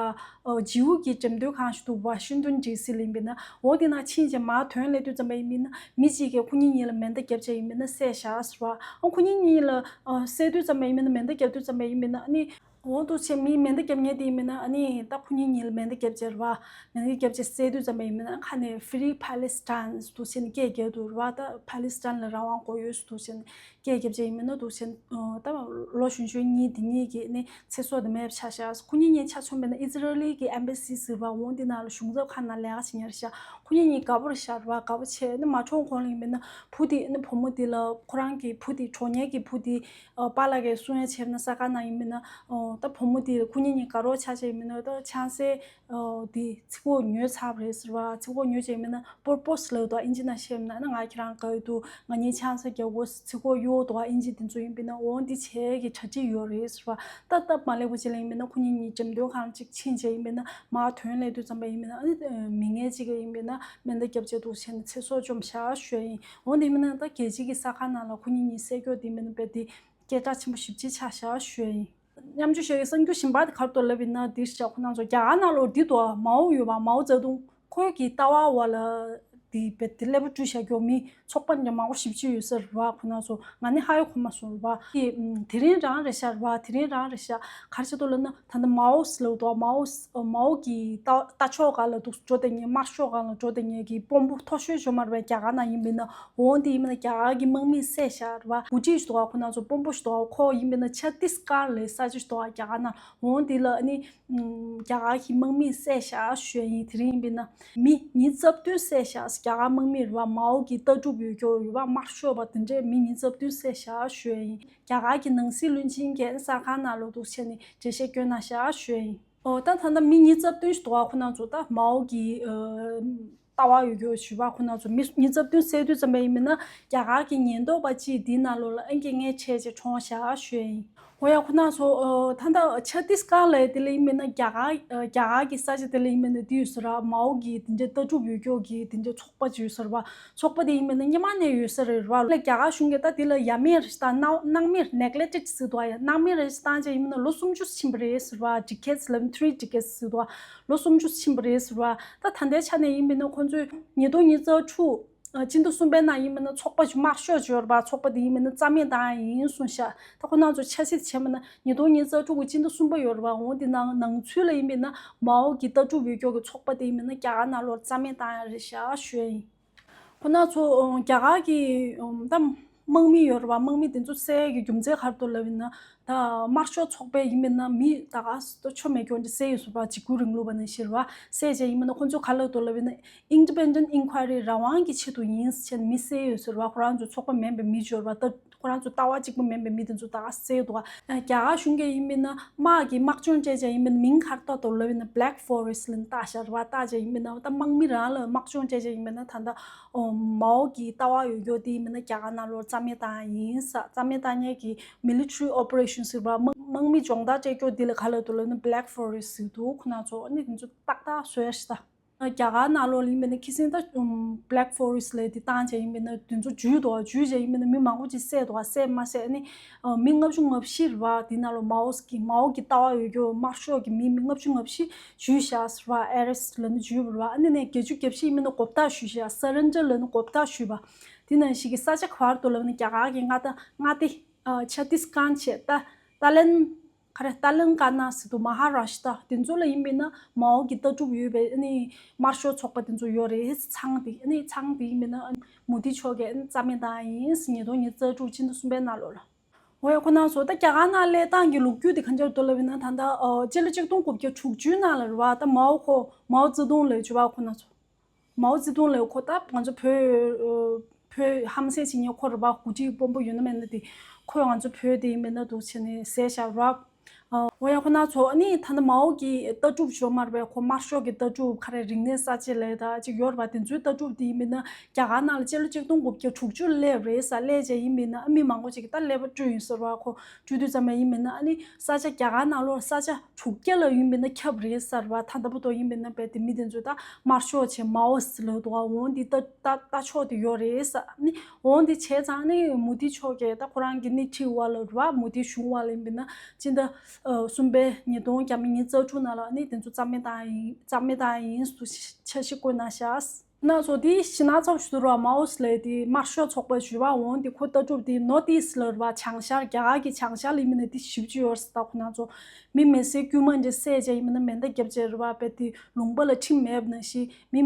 ཨོ་ཇིའུ་གི་འགྲེམས་སྟོན་ཁང་ཞིག་འདུག་ཝ་ཤིང་ཏོན་ཌི་སི་ལ་ཡིན་པ་ཡིན་ན། འོ་དེ་ནང་ཕྱིན་བྱས་མར་ཐོན་སླེབས་དུས་ཙམ་པ་ཡིན་པ་ཡིན་ན་མི་གཅིག་གིས་ཁོ་གཉིས་གཉིས་ལ་མེ་མདའ་བརྒྱབ་བྱས་ཡིན་པ་ཡིན་ན་བསད་བཞག་ཟེར་བ། ཨོ་ཁོ་གཉིས་གཉིས་ལ་ཨ་བསད་དུས་ཙམ་པ་ཡིན་པ་ཡིན་ན་མེ་མདའ་བརྒྱབ་དུས་ཙམ་པ་ཡིན་པ་ཡིན་ན་ཨ་ནི། འོ་འདུག་བྱས་མི་མེ་མདའ་བརྒྱབ་མཁན་དེ་ཡིན་པ་ཡིན་ན་ཨ་ནི་ད་ཁོ་གཉིས་གཉིས་ལ་མེ་མདའ་བརྒྱབ་བྱས་རེད་བ། མེ་མདའ་བརྒྱབ་བྱས་བསད་དུས་ཙམ་པ་ཡིན་པ་ཡིན་ན་ཁ་ནས་Free Palestine འདུག་བྱས་ནས་སྐད་རྒྱག་འདུག་རེད་བ། ད་ཕ་ལི་སི་ཐན་ལ་རང་དབང་དགོས་ཡོད་འདུག་བྱས་ནས་སྐད་རྒྱབ་བྱས་ཡིན་པ་ཡིན་ན་འདུག་བྱས་ནས་ཨ་ད་ལོ་གཞོན་གཞོན་གཉིས་དེ་གཉིས་ཀྱིས་ནི་ཚེ་སྲོག་དེ་མེད་པ་ཆགས་ཤག་ཁོ་གཉིས་གཉིས་ཆ་མཚོན་པ་ཡིན་ན་ཨི་ཟི་རལ་གྱི་ཨེམ་བྷ་སི་ཟེར་བ་འོ་དེ་ནང་ལ་གཞུང་ཚབ་ཁང་ནང་ལས་ཀ་བྱེད་མཁན་རེད་ཤག་ཁོ་གཉིས་གཉིས་དགའ་པོ་རེད་ཤག་རེད་བ། དགའ་པོ་བྱས་ནི་མ་གྲོངས་གོང་ལ་ཡིན་པ་ཡིན་ན་བུ་དེ་ནི་བུ་མོ་དེ་ལ་ཁོ་རང་གི་བུ་དེ་གྲོངས་མཁན་གྱི་བུ་དེ་ཨ་པཱ་ལགས་ཀྱིས་གསུང་ཡ་བྱས་ན་ས་ཁ་ནང་ཡིན་མིན་ན་ཨོ་ད་བུ་མོ་དེ་ཁོ་གཉིས་གཉིས་དགའ་རོགས་ཆགས་བྱས་ཡིན་མིན་ན་ད་ཆང་སའི་ཨོ་དེ་ཚིག་གོ་ཉོས་ཚར་བ་རེད་ཟེར་བ། ཚིག་གོ་ཉོས་བྱས་ཡིན་མིན་ན་པོར་པོ་སི་ལབ་འདུག་ཨིན་ཇི་ནང་བཤད་ཡིན་ན་ང་ཁྱེད་རང་དགའ་ཡོད་འདུག་ང་གཉིས་ཆང་ས་རྒྱག་དགོས་ཚིག་གོ་གཡོ་འདུག་ཨིན་ཇི་དེ་ཚོ་ཡིན་པིན་ན་འོ་འདི་བྱས་ཀྱི་གྲ་སྒྲིག་ཡོད་རེད་ཟེར་བ། ད་སྟབས་མ་ལེགས་པ་ཅིག་ལ་ཡིན་མིན་ན་ཁོ་གཉིས་གཉིས་འགྲེམས་སྟོན་ཁང་གཅིག་ཕྱིན་བྱས་ཡིན་མིན་ན་མར་ཐོན་སླེབས་དུས་ཙམ་པ་ཡིན་མིན་ན་ཨ་ནི་མི་ངན་གཅིག་གིས་ཡིན་མིན་ན་མེ་མདའ་བརྒྱབ་བྱས་འདུག་བྱས་ནས་ཚེ་སྲོག་བཅོམ་བཞག་ཞུ་ཡ་ཡིན། འོ་འདི་མིན་ན་ད་རྒྱལ་སྤྱི་གི་ས་ཁ་ནང་ལ་ཁོ་གཉིས་གཉིས་བསད་རྒྱུ་འདི་མིན་ན་དཔེ་འདི་སྐད་གྲགས་ཆེན་པོ་ཞེ་པོ་ཅིག་ཆགས་བཞག་ཞུ་ཡ་ཡིན། མཉམ་སྤྱོད་བྱ་ཡི་གསར་འགྱུར་གཞན་པ་དེ་ག་རེ་འདུག་ལབ་ཡིན་ན་འདི་བཞག་ཁོ་རང་ཚོ་རྒྱ་གར་ནང་ལོགས་འདི་འདུག་མའོ་ཡོད་པ། མའོ་ཙེ་ཏུང་ཁོ་གི་ལྟ་བ་བ་ལ་འདི་དཔེ་འདི་ཀླད་པ་བཀྲུས་བཞག་རྒྱུ་མི་ཚོགས་པ་འདྲ་མང་པོ་ཞེ་པོ་ཅིག་ཡོད་ས་རེད་བ། ཁོ་རང་ཚོ་ང་ནི་ཧ་ཡོད་གོ་མ་སོང་རེད་བ། དེ་དེ་རིང་རང་རེད་ཤག་རེད་བ། དེ་རིང་རང་རེད་ཤག་ག་རེ་བྱེད་འདུག་ལབ་ན་ད་ལྟ་མའོ་ལབ་འདུག་མའོ་མའོ་གི་ལྟ་ལྟ་ཕྱོགས་སྒང་ལ་འདུག་འགྲོ་བསྡད་མཁན་དམར་ཤོག་སྒང་ལ་འགྲོ་བསྡད་མཁན་གྱི་དཔོན་པོ་མཐོ་ཤོས་ཅིག་ཡོད་མ་རེད་པས། རྒྱ་གར་ནང་ཡིན་པས་ན། འོ་འདི་ཡིན་པས་ན་རྒྱ་གར་གྱི་དམག་མིས་བསད་བཞག་རེད་བ། འགོ་ཁྲིད་ཞིག་འདུག་ག་ཁོ་རང་ཚོ་དཔོན་པོ་ཞིག་འདུག་ག་ཁོ་ཡིན་པས་ན་ཆ་ཏིས་ཀར་ལབ་ས་ཆ་ཞིག་འདུག་ག་རྒྱ་གར་ནང་། འོ་འདི་ལ་ཨ་ནི་རྒྱ་གར་གྱི་དམག་མིས་བསད་བཞག་ཞུ་ཡ་ཡིན། དེ་རིང་ཡིན་པས་ན་མི་ཉིས་རྩ་བདུན་བསད་བཞག་རྒྱ་གར་དམག་མིས་རེད་བ། མའོ་གི་ལྟ་གྲུབ་ཡོད་རྒྱུ་རེད་བ། དམར་ཤོག་པ་དེ་འདྲས་མི་ཉིས་རྩ་བདུན་བསད་བཞག་ཞུ་ཡ་ཡིན། རྒྱ་གར་གྱི་ནང་སྲིད་བློན་ཆེན་གྱིས་གསར་ཁང་ནང་ལོགས་འདུག་བྱས་ནས་འགྲེལ་བཤད་བསྐྱོན་གནང་བཞག་ཞུ་ཡ་ཡིན། ཨོ་ད་ད་ལྟ་མི་ཉིས་རྩ་བདུན་ཞིག་འདུག་ག་ཁོ་རང་ཚོ་ད་མའོ་གི་ཨ་ལྟ་བ་ཡོད་རྒྱུ་ཞུ་བ། ཁོ་རང་ཚོ་མི་ཉིས་རྩ་བདུན་བསད་དུས་ཙམ་པ་ཡིན་མིན་ན་རྒྱ་གར་གྱི་ཉེན་རྟོག་པ་གཅིག་འདི་ནང་ལོགས་ལ་ཨང་ཀི་ལྔ་བྱས་བྱས་གྲོངས་བཞག་ཞུ་ཡ་ཡིན། ཨོ་ཡ་ཁོ་རང་ཚོ་ཨ་ད་ལྟ་ཆ་ཏིས་ཀར་ལབ་དེ་ལ་ཡིན་མིན་ན་རྒྱ་གར་ཨ་རྒྱ་གར་གྱི་ས་ཆ་དེ་ལ་ཡིན་མིན་ན་འདི་ཡོད་ས་རེད། མའོ་གི་དེ་འདྲའི་ལྟ་གྲུབ་ཡོད་རྒྱུ་གི་དེ་འདྲའི་ཚོགས་པ་ཅིག་ཡོད་ས་རེད་བ། ཚོགས་པ་དེ་ཡིན་མིན་ན་སྔོན་མ་ནས་ཡོད་ས་རེད་བ། ལ་རྒྱ་གར་གཞུང་གིས་ད་དེ་ལ་ཡ་མེད་རེ་ཞིག་བཏང་། སྣང་སྣང་མེད་ནེག་ལེག་ཊེཌ་ཟེར་འདུག་ཡ། སྣང་མེད་རེ་ཞིག་བཏང་བྱས་ཡིན་མིན་ན་ལོ་སུམ་ཅུ་ཕྱིན་པ་རེད་ཟེར་བ། ཌི་ཀེཌ་ལབ་ན་ཐི་རི་ཌི་ཀེཌ་ཟེར་འདུག་ཡ། ལོ་སུམ་ཅུ་ཕྱིན་པ་རེད་ཟེར་བ། ད་ད་ལྟའི་ཆ་ནས་ཡིན་མིན་ན་ཁོང་ཚོས་ཉིས་སྟོང་ཉི་ཤུ་རྩ་དྲུག་ཨ་སྤྱི་ཟླ་གསུམ་པའི་ནང་ཡིན་མིན་ན་ཚོགས་པ་ཅིག་དམར་ཤོག་ཅིག་ཡོད་རེད་པ། ཚོགས་པ་དེ་ཡིན་མིན་ན་རྩ་མེད་བཏང་ཡ་ཡིན་གསུངས་ཤག་ད་ཁོ་རང་ཚོ་ཆབ་སྲིད་བྱས་མིན་ན་ཉིས་སྟོང་ཉི་ཤུ་རྩ་དྲུག་གི་སྤྱི་ཟླ་གསུམ་པ་ཡོད་རེད་པ། འོ་དེ་ནང་ནང་ཚུད་ལ་ཡིན་མིན་ན་མའོ་གི་ལྟ་གྲུབ་ཡོད་རྒྱུ་གི་ཚོགས་པ་དེ་ཡིན་མིན་ན་རྒྱ་གར་ནང་ལོགས་རྩ་མེད་བཏང་ཡ་རེད་ཤག་ཞུ་ཡ་ཡིན། ཁོ་ན་ཚོ་རྒྱ་གར་གྱི་ད་དམག་མི་ཡོད་རེད་བ། དམག་མི་དེ་ཚོ་བསད་ཀྱི་རྒྱུ་མཚན་ག་རེ་འདུག་ལབ་ཡིན་ན། ད་དམར་ཤོག་ཚོགས་པའི་ཡིན་མིན་ན་མི་ད་ག་ས་ཆོ་མེད་ཀྱོག་འདི་བསད་ཡོད་ཟེར་བ། འཇིགས་སྐུལ་རིང་ལུགས་པ་ནང་བཞིན་རེད་བ། བསད་བྱས་ཡིན་མིན་ན་ཁོ་ཚོ་ག་རེ་ལབ་འདུག་ལབ་ཡིན་ན། Independent Inquiry རང་དབང་གི་ཆེད་དུ་ཡིན་ཟེར་བྱས་ནས་མི་བསད་ཡོད་ཟེར་བ། ཁོ་རང་ཚོ་ཚོགས་པ་མིན་པའི་མི་ཡོད་རེད་བ། ད་ཁོ་རང་ཚོ་ལྟ་བ་གཅིག་པ་མིན་པའི་མི་དེ་ཚོ་ད་ག་ས་བསད་འདུག་བ། རྒྱ་གར་གཞུང་གིས་ཡིན་མིན་ན་དམག་གི་དམག་སྦྱོང་བྱས་བྱས་ཡིན་མིན་ན་མིང་ག་རེ་བཏགས་འདུག་ལབ་ཡིན་ན་Black Forest ལབ་ནས་བཏགས་ཤག་རེད་བ། བཏགས་བྱས་ཡིན་མིན་ན་ད་དམག་མི་རང་ལ་དམག་སྦྱོང་བྱས་བྱས་ཡིན་མིན་ན་ད་ལྟ་ཨོ་མའོ་གི་ལྟ་བ་ཡོད་རྒྱུ་དེ་ཡིན་མིན་ན་རྒྱ་གར་ནང་ལོགས་རྩ་མེད་བཏང་ཡ་ཡིན་ས། རྩ་མེད་བཏང་མཁན་གྱི་military operation ཟེར་བ། དམག་དམག་མི་སྦྱོང་བརྡར་སྤྲད་རྒྱུ་འདི་ལ་ག་ལབ་འདུག་ལབ་ན་Black Forest ཟེར་འདུག་ཁོ་ན་ཚོ་ཨ་ནི་དེ་ཚོ་ཏག་ཏག་བཟོ་ཡ་ཞིག་ད། རྒྱ་གར་ནང་ལོགས་ལ་ཡིན་མིན་ན་ཁ་སང་ད་Black Forest ལབ་དེ་བཏང་བྱས་ཡིན་མིན་ན་དེ་ཚོ་འཇུས་འདུག་འཇུས་བྱས་ཡིན་མིན་ན་མི་མང་པོ་ཅིག་བསད་འདུག་བསད་མ་བསད་ཨ་ནི་མི་ལྔ་བཅུ་ང་བཞི་རེད་བ། དེ་ནང་ལོགས་མའོ་གི་མའོ་གི་ལྟ་བ་ཡོད་རྒྱུ་དམར་ཤོག་གི་མི་མི་ལྔ་བཅུ་ང་བཞི་འཇུས་བཞག་ཟེར་བ། Arrest ལབ་ན་འཇུས་པ་རེད་བ། ཨ་ནི་ནས་བརྒྱད་ཅུ་གྱ་བཞི་ཡིན་མིན་ན་གོ་བརྡ་ཞུས་བཞག Surrender ལབ་ན་གོ་བརྡ་ཞུས་པ། དེ་ནང་བཞིན་གྱི་ས་ཆ་ག་བར་དུ་ལབ་ན་རྒྱ་གར་གྱི་མངའ་ད་མངའ་སྡེ་ཆ་ཏིས་ཀར་བྱས་ད་ཏཱ་ལན། ག་རེ་ཏཱ་ལན་ཀ་ན་ཟེར་འདུག་མ་ཧ་ར་ཤི་ཏྲ་དེ་ཚོ་ལ་ཡིན་མིན་ན་མའོ་གི་ལྟ་གྲུབ་ཡོད་པའི་ཨ་ནི་དམར་ཤོག་ཚོགས་པ་དེ་ཚོ་ཡོད་རེད། ཚང་དེ་ཨ་ནི་ཚང་དེ་ཡིན་མིན་ན་མོ་དི་མཆོག་གིས་ཨ་ནི་རྩ་མེད་བཏང་ཡིན། ཉིས་སྟོང་ཉི་ཤུ་རྩ་དྲུག་སྤྱི་ཟླ་གསུམ་པའི་ནང་ལོགས་ལ། འོ་ཡ་ཁོ་ན་ཚོ་ད་རྒྱ་གར་ནང་སླེབས་སྟངས་ཀྱི་ལོ་རྒྱུས་དེ་ག་འདྲ་འདུག་ལབ་ཡིན་ན་ད་ལྟ་ཨོ་སྤྱི་ལོ་ཆིག་སྟོང་དགུ་བརྒྱ་དྲུག་ཅུའི་ནང་ལ་རེད་བ། ད་མའོ་ཁོ་མའོ་ཙེ་ཏུང་ལབ་བྱས་བ་ཁོ་ན་ཚོ། མའོ་ཙེ་ཏུང་ལབ་ཁོ་ད་ང་ཚོ་བོད་བོད་ཧམ་སེམས་བྱེད་མཁན་ཁོ་རེད་བ། འགོ་ཁྲིད་དཔོན་པོ་ཡོད་ན་མེད་ན་དེ་ཁོས་ང་ཚོ་བོད་དེ་ཡིན་མིན་ན་འདུག་བྱས་ནས་བསད་བཞག་རབ། ཨོ་ ཨོ་ཡ། ཁོ་ན་ཚོ་ཨ་ནི་ད་ལྟ་མའོ་གི་ལྟ་གྲུབ་ཤོ་མར་བའི་ཁོ་དམར་ཤོག་གི་ལྟ་གྲུབ་ཁ་རེ་རིག་གནས་གསར་བརྗེ་ལས་ད་ཅིག་ཡོད་རེད་པ། དེ་ཚོའི་ལྟ་གྲུབ་དེ་ཡིན་མིན་ན་རྒྱ་གར་ནང་ལ་སྤྱི་ལོ་ཆིག་སྟོང་དགུ་བརྒྱ་དྲུག་ཅུ་སླེབས་རེད་ས་སླེབས་རྗེས་ཡིན་མིན་ན་ཨ་མི་མང་པོ་ཅིག་གིས་ད་ཀླད་པ་བཀྲུས་ཡིན་ཟེར་བ། ཁོ་བཀྲུས་དུས་ཙམ་པ་ཡིན་མིན་ན་ཨ་ནི་ས་ཆ་རྒྱ་གར་ནང་ལོགས་ས་ཆ་དྲུག་བརྒྱ་ལ་ཡིན་མིན་ན་ཁྱབ་རེད་ཟེར་བ། ད་ལྟ་བར་དུ་ཡིན་མིན་ན་བས་དེ་མི་དེ་ཚོ་ད་དམར་ཤོག་བྱས་མའོ་སི་ལབ་འདུག་ག་འོང་འདི་ལྟ་ལྟ་ལྟ་ཕྱོགས་དེ་ཡོད་རེད་ས་ནི། འོང་འདི་བྱས་ཙང་ནི་མོ་དི་མཆོག་གིས་ད་ཁོ་རང་གི་སྣེ་ཁྲིད་བ་ལ་རེད་བ། མོ་དི་གཞུང་བ་ལ་ཡིན་མིན་ན་སྤྱི་ཟླ་ཨ་གསུམ་པའི་ཉིས་སྟོང་བརྒྱ་མེད་ཉི་ཤུ་རྩ་དྲུག་ནང་ལ་ནི་དེ་ཚོ་རྩ་མེད་བཏང་ཡིན་རྩ་མེད་བཏང་ཡིན་ཟེར་འཆར་གཞི་བཀོད་གནང་ཤག་ན་ཚོ་དེ་ཤི་ན་ཚོ་ཞུ་དུ་ར་མའོ་སི་ལས་དེ་དམར་ཤོག་ཚོགས་པ་ཞུ་བ། འོང་དེ་ཁོ་ལྟ་གྲུབ་དེ་ནོར་ཨིསི་ལ་རེད་བ། བྱང་ཤར། རྒྱ་གར་གྱི་བྱང་ཤར་ལ་ཡིན་མིན་ན་དེ་ཞིབ་ཅིག་ཡོད་རེད་ད། ཁོ་ན་ཚོ་མི་མི་སེར་དཀྱུས་མ་འདྲ་བསད་བྱས་ཡིན་མིན་ན་མེ་མདའ་བརྒྱབ་བྱས་རེད་བ། བས་དེ་ལུང་པ་ལ་ཁྲིམས་མེད་པ་ནང་བཞིན་མི་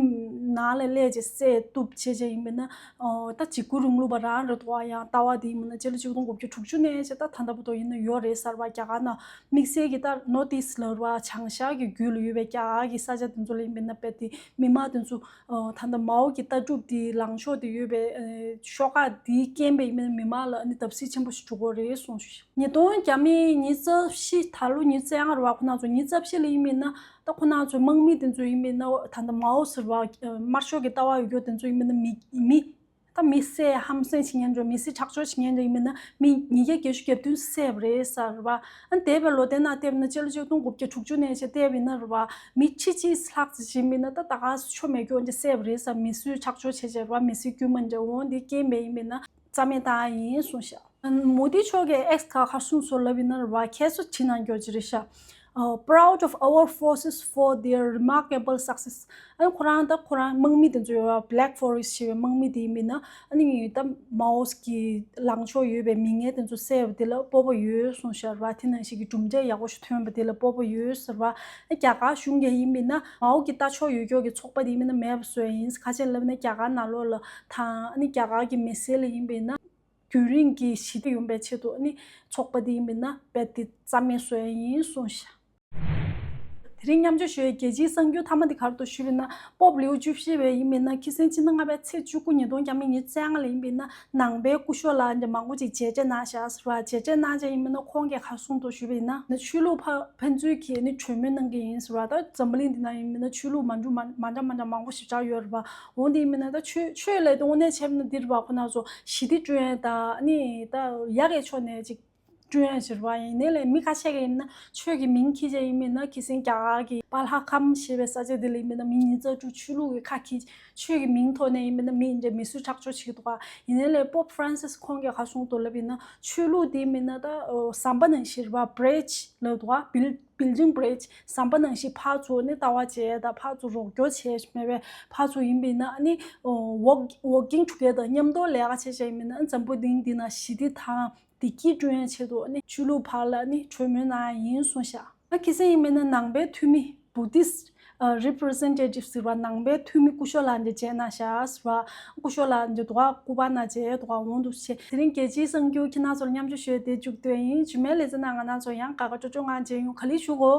ནང་ལ་སླེབས་བྱས་བསད་གཏུབ་བྱས་བྱས་ཡིན་མིན་ན། ཨོ་ད་འཇིགས་སྐུལ་རིང་ལུགས་པ་རང་རེད་འདུག་ག་ཡང་ལྟ་བ་དེ་ཡིན་མིན་ན་སྤྱི་ལོ་ཆིག་སྟོང་དགུ་བརྒྱ་དྲུག་ཅུ་ནས་བྱས་ད་ད་ལྟ་བར་དུ་ཡིན་ན་ཡོད་རེད་ཟེར་བ། རྒྱ་གར་ནང་དམིགས་བསལ་གྱི་ད་ནོར་ཨིསི་ལ་རེད་བ། བྱང་ཤར་གྱི་རྒྱུད་ལ་ཡོད་པའི་རྒྱ་གར་གྱི་ས་ཆ་དེ་ཚོ་ལ་ཡིན་མིན་ན་བས་དེ་མི་མང་དེ་ཚོ་ཨོ་ད་ལྟ་མའོ་གི་ལྟ་གྲུབ་དེའི་ལངས་ཕྱོགས་དེ་ཡོད་པའི་ཨེ་ཤོག་ཁག་དེའི་རྐྱེན་པས་ཡིན་མིན་ན་མི་མང་ལ་ཨ་ནི་བརྡབ་གསིག་ཆེན་པོ་ཞིག་འགྲོ་གི་རེད་གསུངས་ཤག་ཉིས་སྟོང་བརྒྱ་མེད་ཉི་ཤུ་རྩ་བཞི་ད་ལོ་ཉི་ཤུ་རྩ་ལྔ་རེད་བ། ཁོ་ན་ཚོ་ཉི་ཤུ་རྩ་བཞི་ལ་ཡིན་མིན་ན་ད་ཁོ་ན་ཚོའི་དམག་མི་དེ་ཚོ་ཡིན་མིན་ན་ད་ལྟ་མའོ་ཟེར་བ་དམར་ཤོག་གི་ལྟ་བ་ཡོད་རྒྱུ་དེ་ཚོ་ཡིན་མིན་ན་མི་མི་ད་མི་བསད་ཧམ་སེམས་བྱེད་མཁན་ཚོ་མི་བསད་ཁྲག་སྦྱོར་བྱེད་མཁན་ཚོ་ཡིན་མིན་ན་མི་ཉིས་བརྒྱ་བརྒྱད་ཅུ་གྱ་བདུན་བསད་པ་རེད་ཟེར་བ། ཨ་འདས་པའི་ལོ་དེ་ནང་བལྟས་པ་ན་སྤྱི་ལོ་ཆིག་སྟོང་དགུ་བརྒྱ་དྲུག་ཅུ་ནས་བྱས་བལྟས་པ་ཡིན་ན་རེད་བ། མི་ཁྲི་གཅིག་ལྷག་ཙམ་ཞིག་ཡིན་མིན་ན་ད་ད་ག་ཆོ་མེད་སྐྱོན་ཅིག་བསད་པ་རེད་ཟེར། མི་གསོད་ཁྲག་སྦྱོར་བྱས་བྱས་རེད་བ། མི་བསད་དཀྱུས་མ་འདྲ་འོང་འདི་རྐྱེན་པས་ཡིན་མིན་ན་རྩ་མེད་བཏང་ཡ་ཡིན་གསུངས་ཤག་མོ་དི་མཆོག་གིས་ཨེགས་ཁ་ཁར་གསུངས་སོང་ལབ་ཡིན་ན་རེད་བ། ཁྱེད་ཚོ་བྲིས་གནང་རྒྱུ་ཅི་རེད་ཤག་ཨ། Proud of our forces for their remarkable success. ཨ་ནི་ཁོ་རང་ད་ཁོ་རང་དམག་མི་དེ་ཚོ་ཡོད་བ། Black Forest ཞེས་པའི་དམག་མི་དེ་ཡིན་མིན་ན་ཨ་ནི་ད་མའོ་སི་གི་ལངས་ཕྱོགས་ཡོད་པའི་མི་ངན་དེ་ཚོ་བསད་པ་དེ་ལ་སྤོབས་པ་ཡོད་གསུངས་ཤག་རེད་བ། དེ་ནང་བཞིན་གྱི་གྲུབ་འབྲས་ཡག་པོ་ཞིག་ཐོན་པ་དེ་ལ་སྤོབས་པ་ཡོད་ཟེར་བ། ཨ་རྒྱ་གར་གཞུང་གིས་ཡིན་མིན་ན་མའོ་གི་ལྟ་ཕྱོགས་ཡོད་ཀྱོག་གི་ཚོགས་པ་དེ་ཡིན་མིན་ན་མེད་པ་བཟོས་ཡིན། ཁ་ཆེ་ལབ་ན་རྒྱ་གར་ནང་ལོགས་ལ་དང་ཨ་ནི་རྒྱ་གར་གྱི་མི་སེར་ལ་ཡིན་པས་ན། རྒྱུན་རིང་གི་ཞི་བདེ་ཡོང་བའི་ཆེད་དུ་ནི་ཚོགས་པ་འདི་ཡིན་མིན་ན་རྦད་དེ་རྩ་མེད་བཟོ་ཡ་ཡིན་གསུངས་ཤག་དེ་རིང་མཉམ་སྤྱོད་ཞུ་བའི་རྒྱལ་སྤྱིའི་གསར་འགྱུར་མཐའ་མ་འདི་ག་རེ་འདུག་ཞུས་པ་ཡིན་ན། པོབ་ལེའུ་བཅུ་བཞི་བའི་ཡིན་མིན་ན་ཁ་སང་ཕྱི་ཟླ་ལྔ་པའི་ཚེས་བཅུ་དགུ་ཉིས་སྟོང་ཉི་ཤུ་རྩ་ལྔ་ལ་ཡིན་པ་ཡིན་ན་ནང་པའི་སྐུ་ཞབས་ལགས་འདི་མང་པོ་ཅིག་མཇལ་འཕྲད་གནང་ཤག་ཟེར་བ། མཇལ་འཕྲད་གནང་བྱས་ཡིན་མིན་ན་ཁོང་གིས་ག་རེ་གསུངས་འདུག་ཞུས་པ་ཡིན་ན། ཆོས་ལུགས་ཕ་ཕན་ཚུན་གྱིས་ནི་གྲོས་མོལ་གནང་གི་ཡིན་ཟེར་བ། ད་འཛམ་བུ་གླིང་འདི་ན་ཡིན་མིན་ན་ཆོས་ལུགས་མ་འདྲ་མ་མ་འདྲ་མ་འདྲ་མང་པོ་ཞིག་ཆགས་ཡོད་རེད་པ། འོ་འདི་ཡིན་མིན་ན་ད་ཆོས་ཆོས་ལས་དོན་གནད་ཆེ་བ་ན་འདི་རེད་པ། ཁོ་ན་ཚོ་ཞི་བདེ་བསྐྲུན་ཡས་དང་ནི་ད་ཡག་གི་ཕྱོགས་ནས་ཅིག་བསྐྲུན་ཡས་ཟེར་བ་ཡིན་ནའི་ལས་མི་ཁ་ཤས་ཀྱིས་ཡིན་ན་ཆོས་ཀྱི་མིང་འཁྱེར་བྱས་ཡིན་མིན་ན་ཁ་སང་རྒྱ་གར་གྱི་པཱ་ལྷ་ཁམས་ཞེས་པའི་ས་ཆ་འདི་ལ་ཡིན་མིན་ན་མི་ཉིས་རྩ་དྲུག་ཆོས་ལུགས་ཀྱི་ཁ་འཁྱེར། ཆོས་ཀྱི་མིང་ཐོག་ནས་ཡིན་མིན་ན་མི་འདྲ་མི་གསོད་ཁྲག་སྦྱོར་བྱེད་ཀྱི་འདུག་ག་ཡིན་ནའི་ལས་པོབ་ཧྥ་རན་སིས་ཁོང་གིས་ག་རེ་གསུངས་འདུག་ལབ་ཡིན་ན་ཆོས་ལུགས་འདི་མིན་ན་ད་ཟམ་པ་ནང་བཞིན་རེད་པ། བྷི་རིཇ་ལབ་འདུག་ག་བྷིལ་བྷིལ་ཌིང་བྷི་རིཇ་ཟམ་པ་ནང་བཞིན་ཕར་ཚུར་ནི་ལྟ་བ་བྱས་དང་ཕར་ཚུར་རོགས་སྐྱོར་བྱས་མེད་པའི་ཕར་ཚུར་ཡིན་པ་ཡིན་ན་ཨ་ནི་work working together མཉམ་དུ་ལས་ཀ་བྱས་བྱས་ཡིན་མིན་ན་འཛམ་བུ་གླིང་འདི་ན་ཞི་བདེ་དང་བདེ་སྐྱིད་བསྐྲུན་ཡས་ཆེད་དུ་ཨ་ནི་ཆོས་ལུགས་བར་ལ་ཨ་ནི་གྲོས་མོལ་གནང་ཡ་ཡིན་གསུངས་ཤག་ཨ་ཁ་སང་ཡིན་མིན་ན་ནང་པའི་འཐུས་མི་Buddhist representative ཟེར་བ། ནང་པའི་འཐུས་མི་སྐུ་ཞབས་ལགས་འདི་མཇལ་གནང་ཤག་ཟེར་བ། སྐུ་ཞབས་ལགས་འདི་འདུག་ག་སྐུ་པར་ནང་མཇལ་འདུག་ག་འོང་འདུག་ཟེར། དེ་རིང་རྒྱལ་སྤྱིའི་གསར་འགྱུར་ཁྱེད་རང་ཚོར་མཉམ་སྤྱོད་ཞུས་ཏེ་མཇུག་བསྡུས་ཡིན། རྗེས་མའི་ལེ་ཚན་ནང་ང་རང་ཚོ་ཡང་དགའ་དགའ་སྤྲོ་སྤྲོ་ངང་མཇལ་ཡོང་། ག་ལེར་བཞུགས་གོ།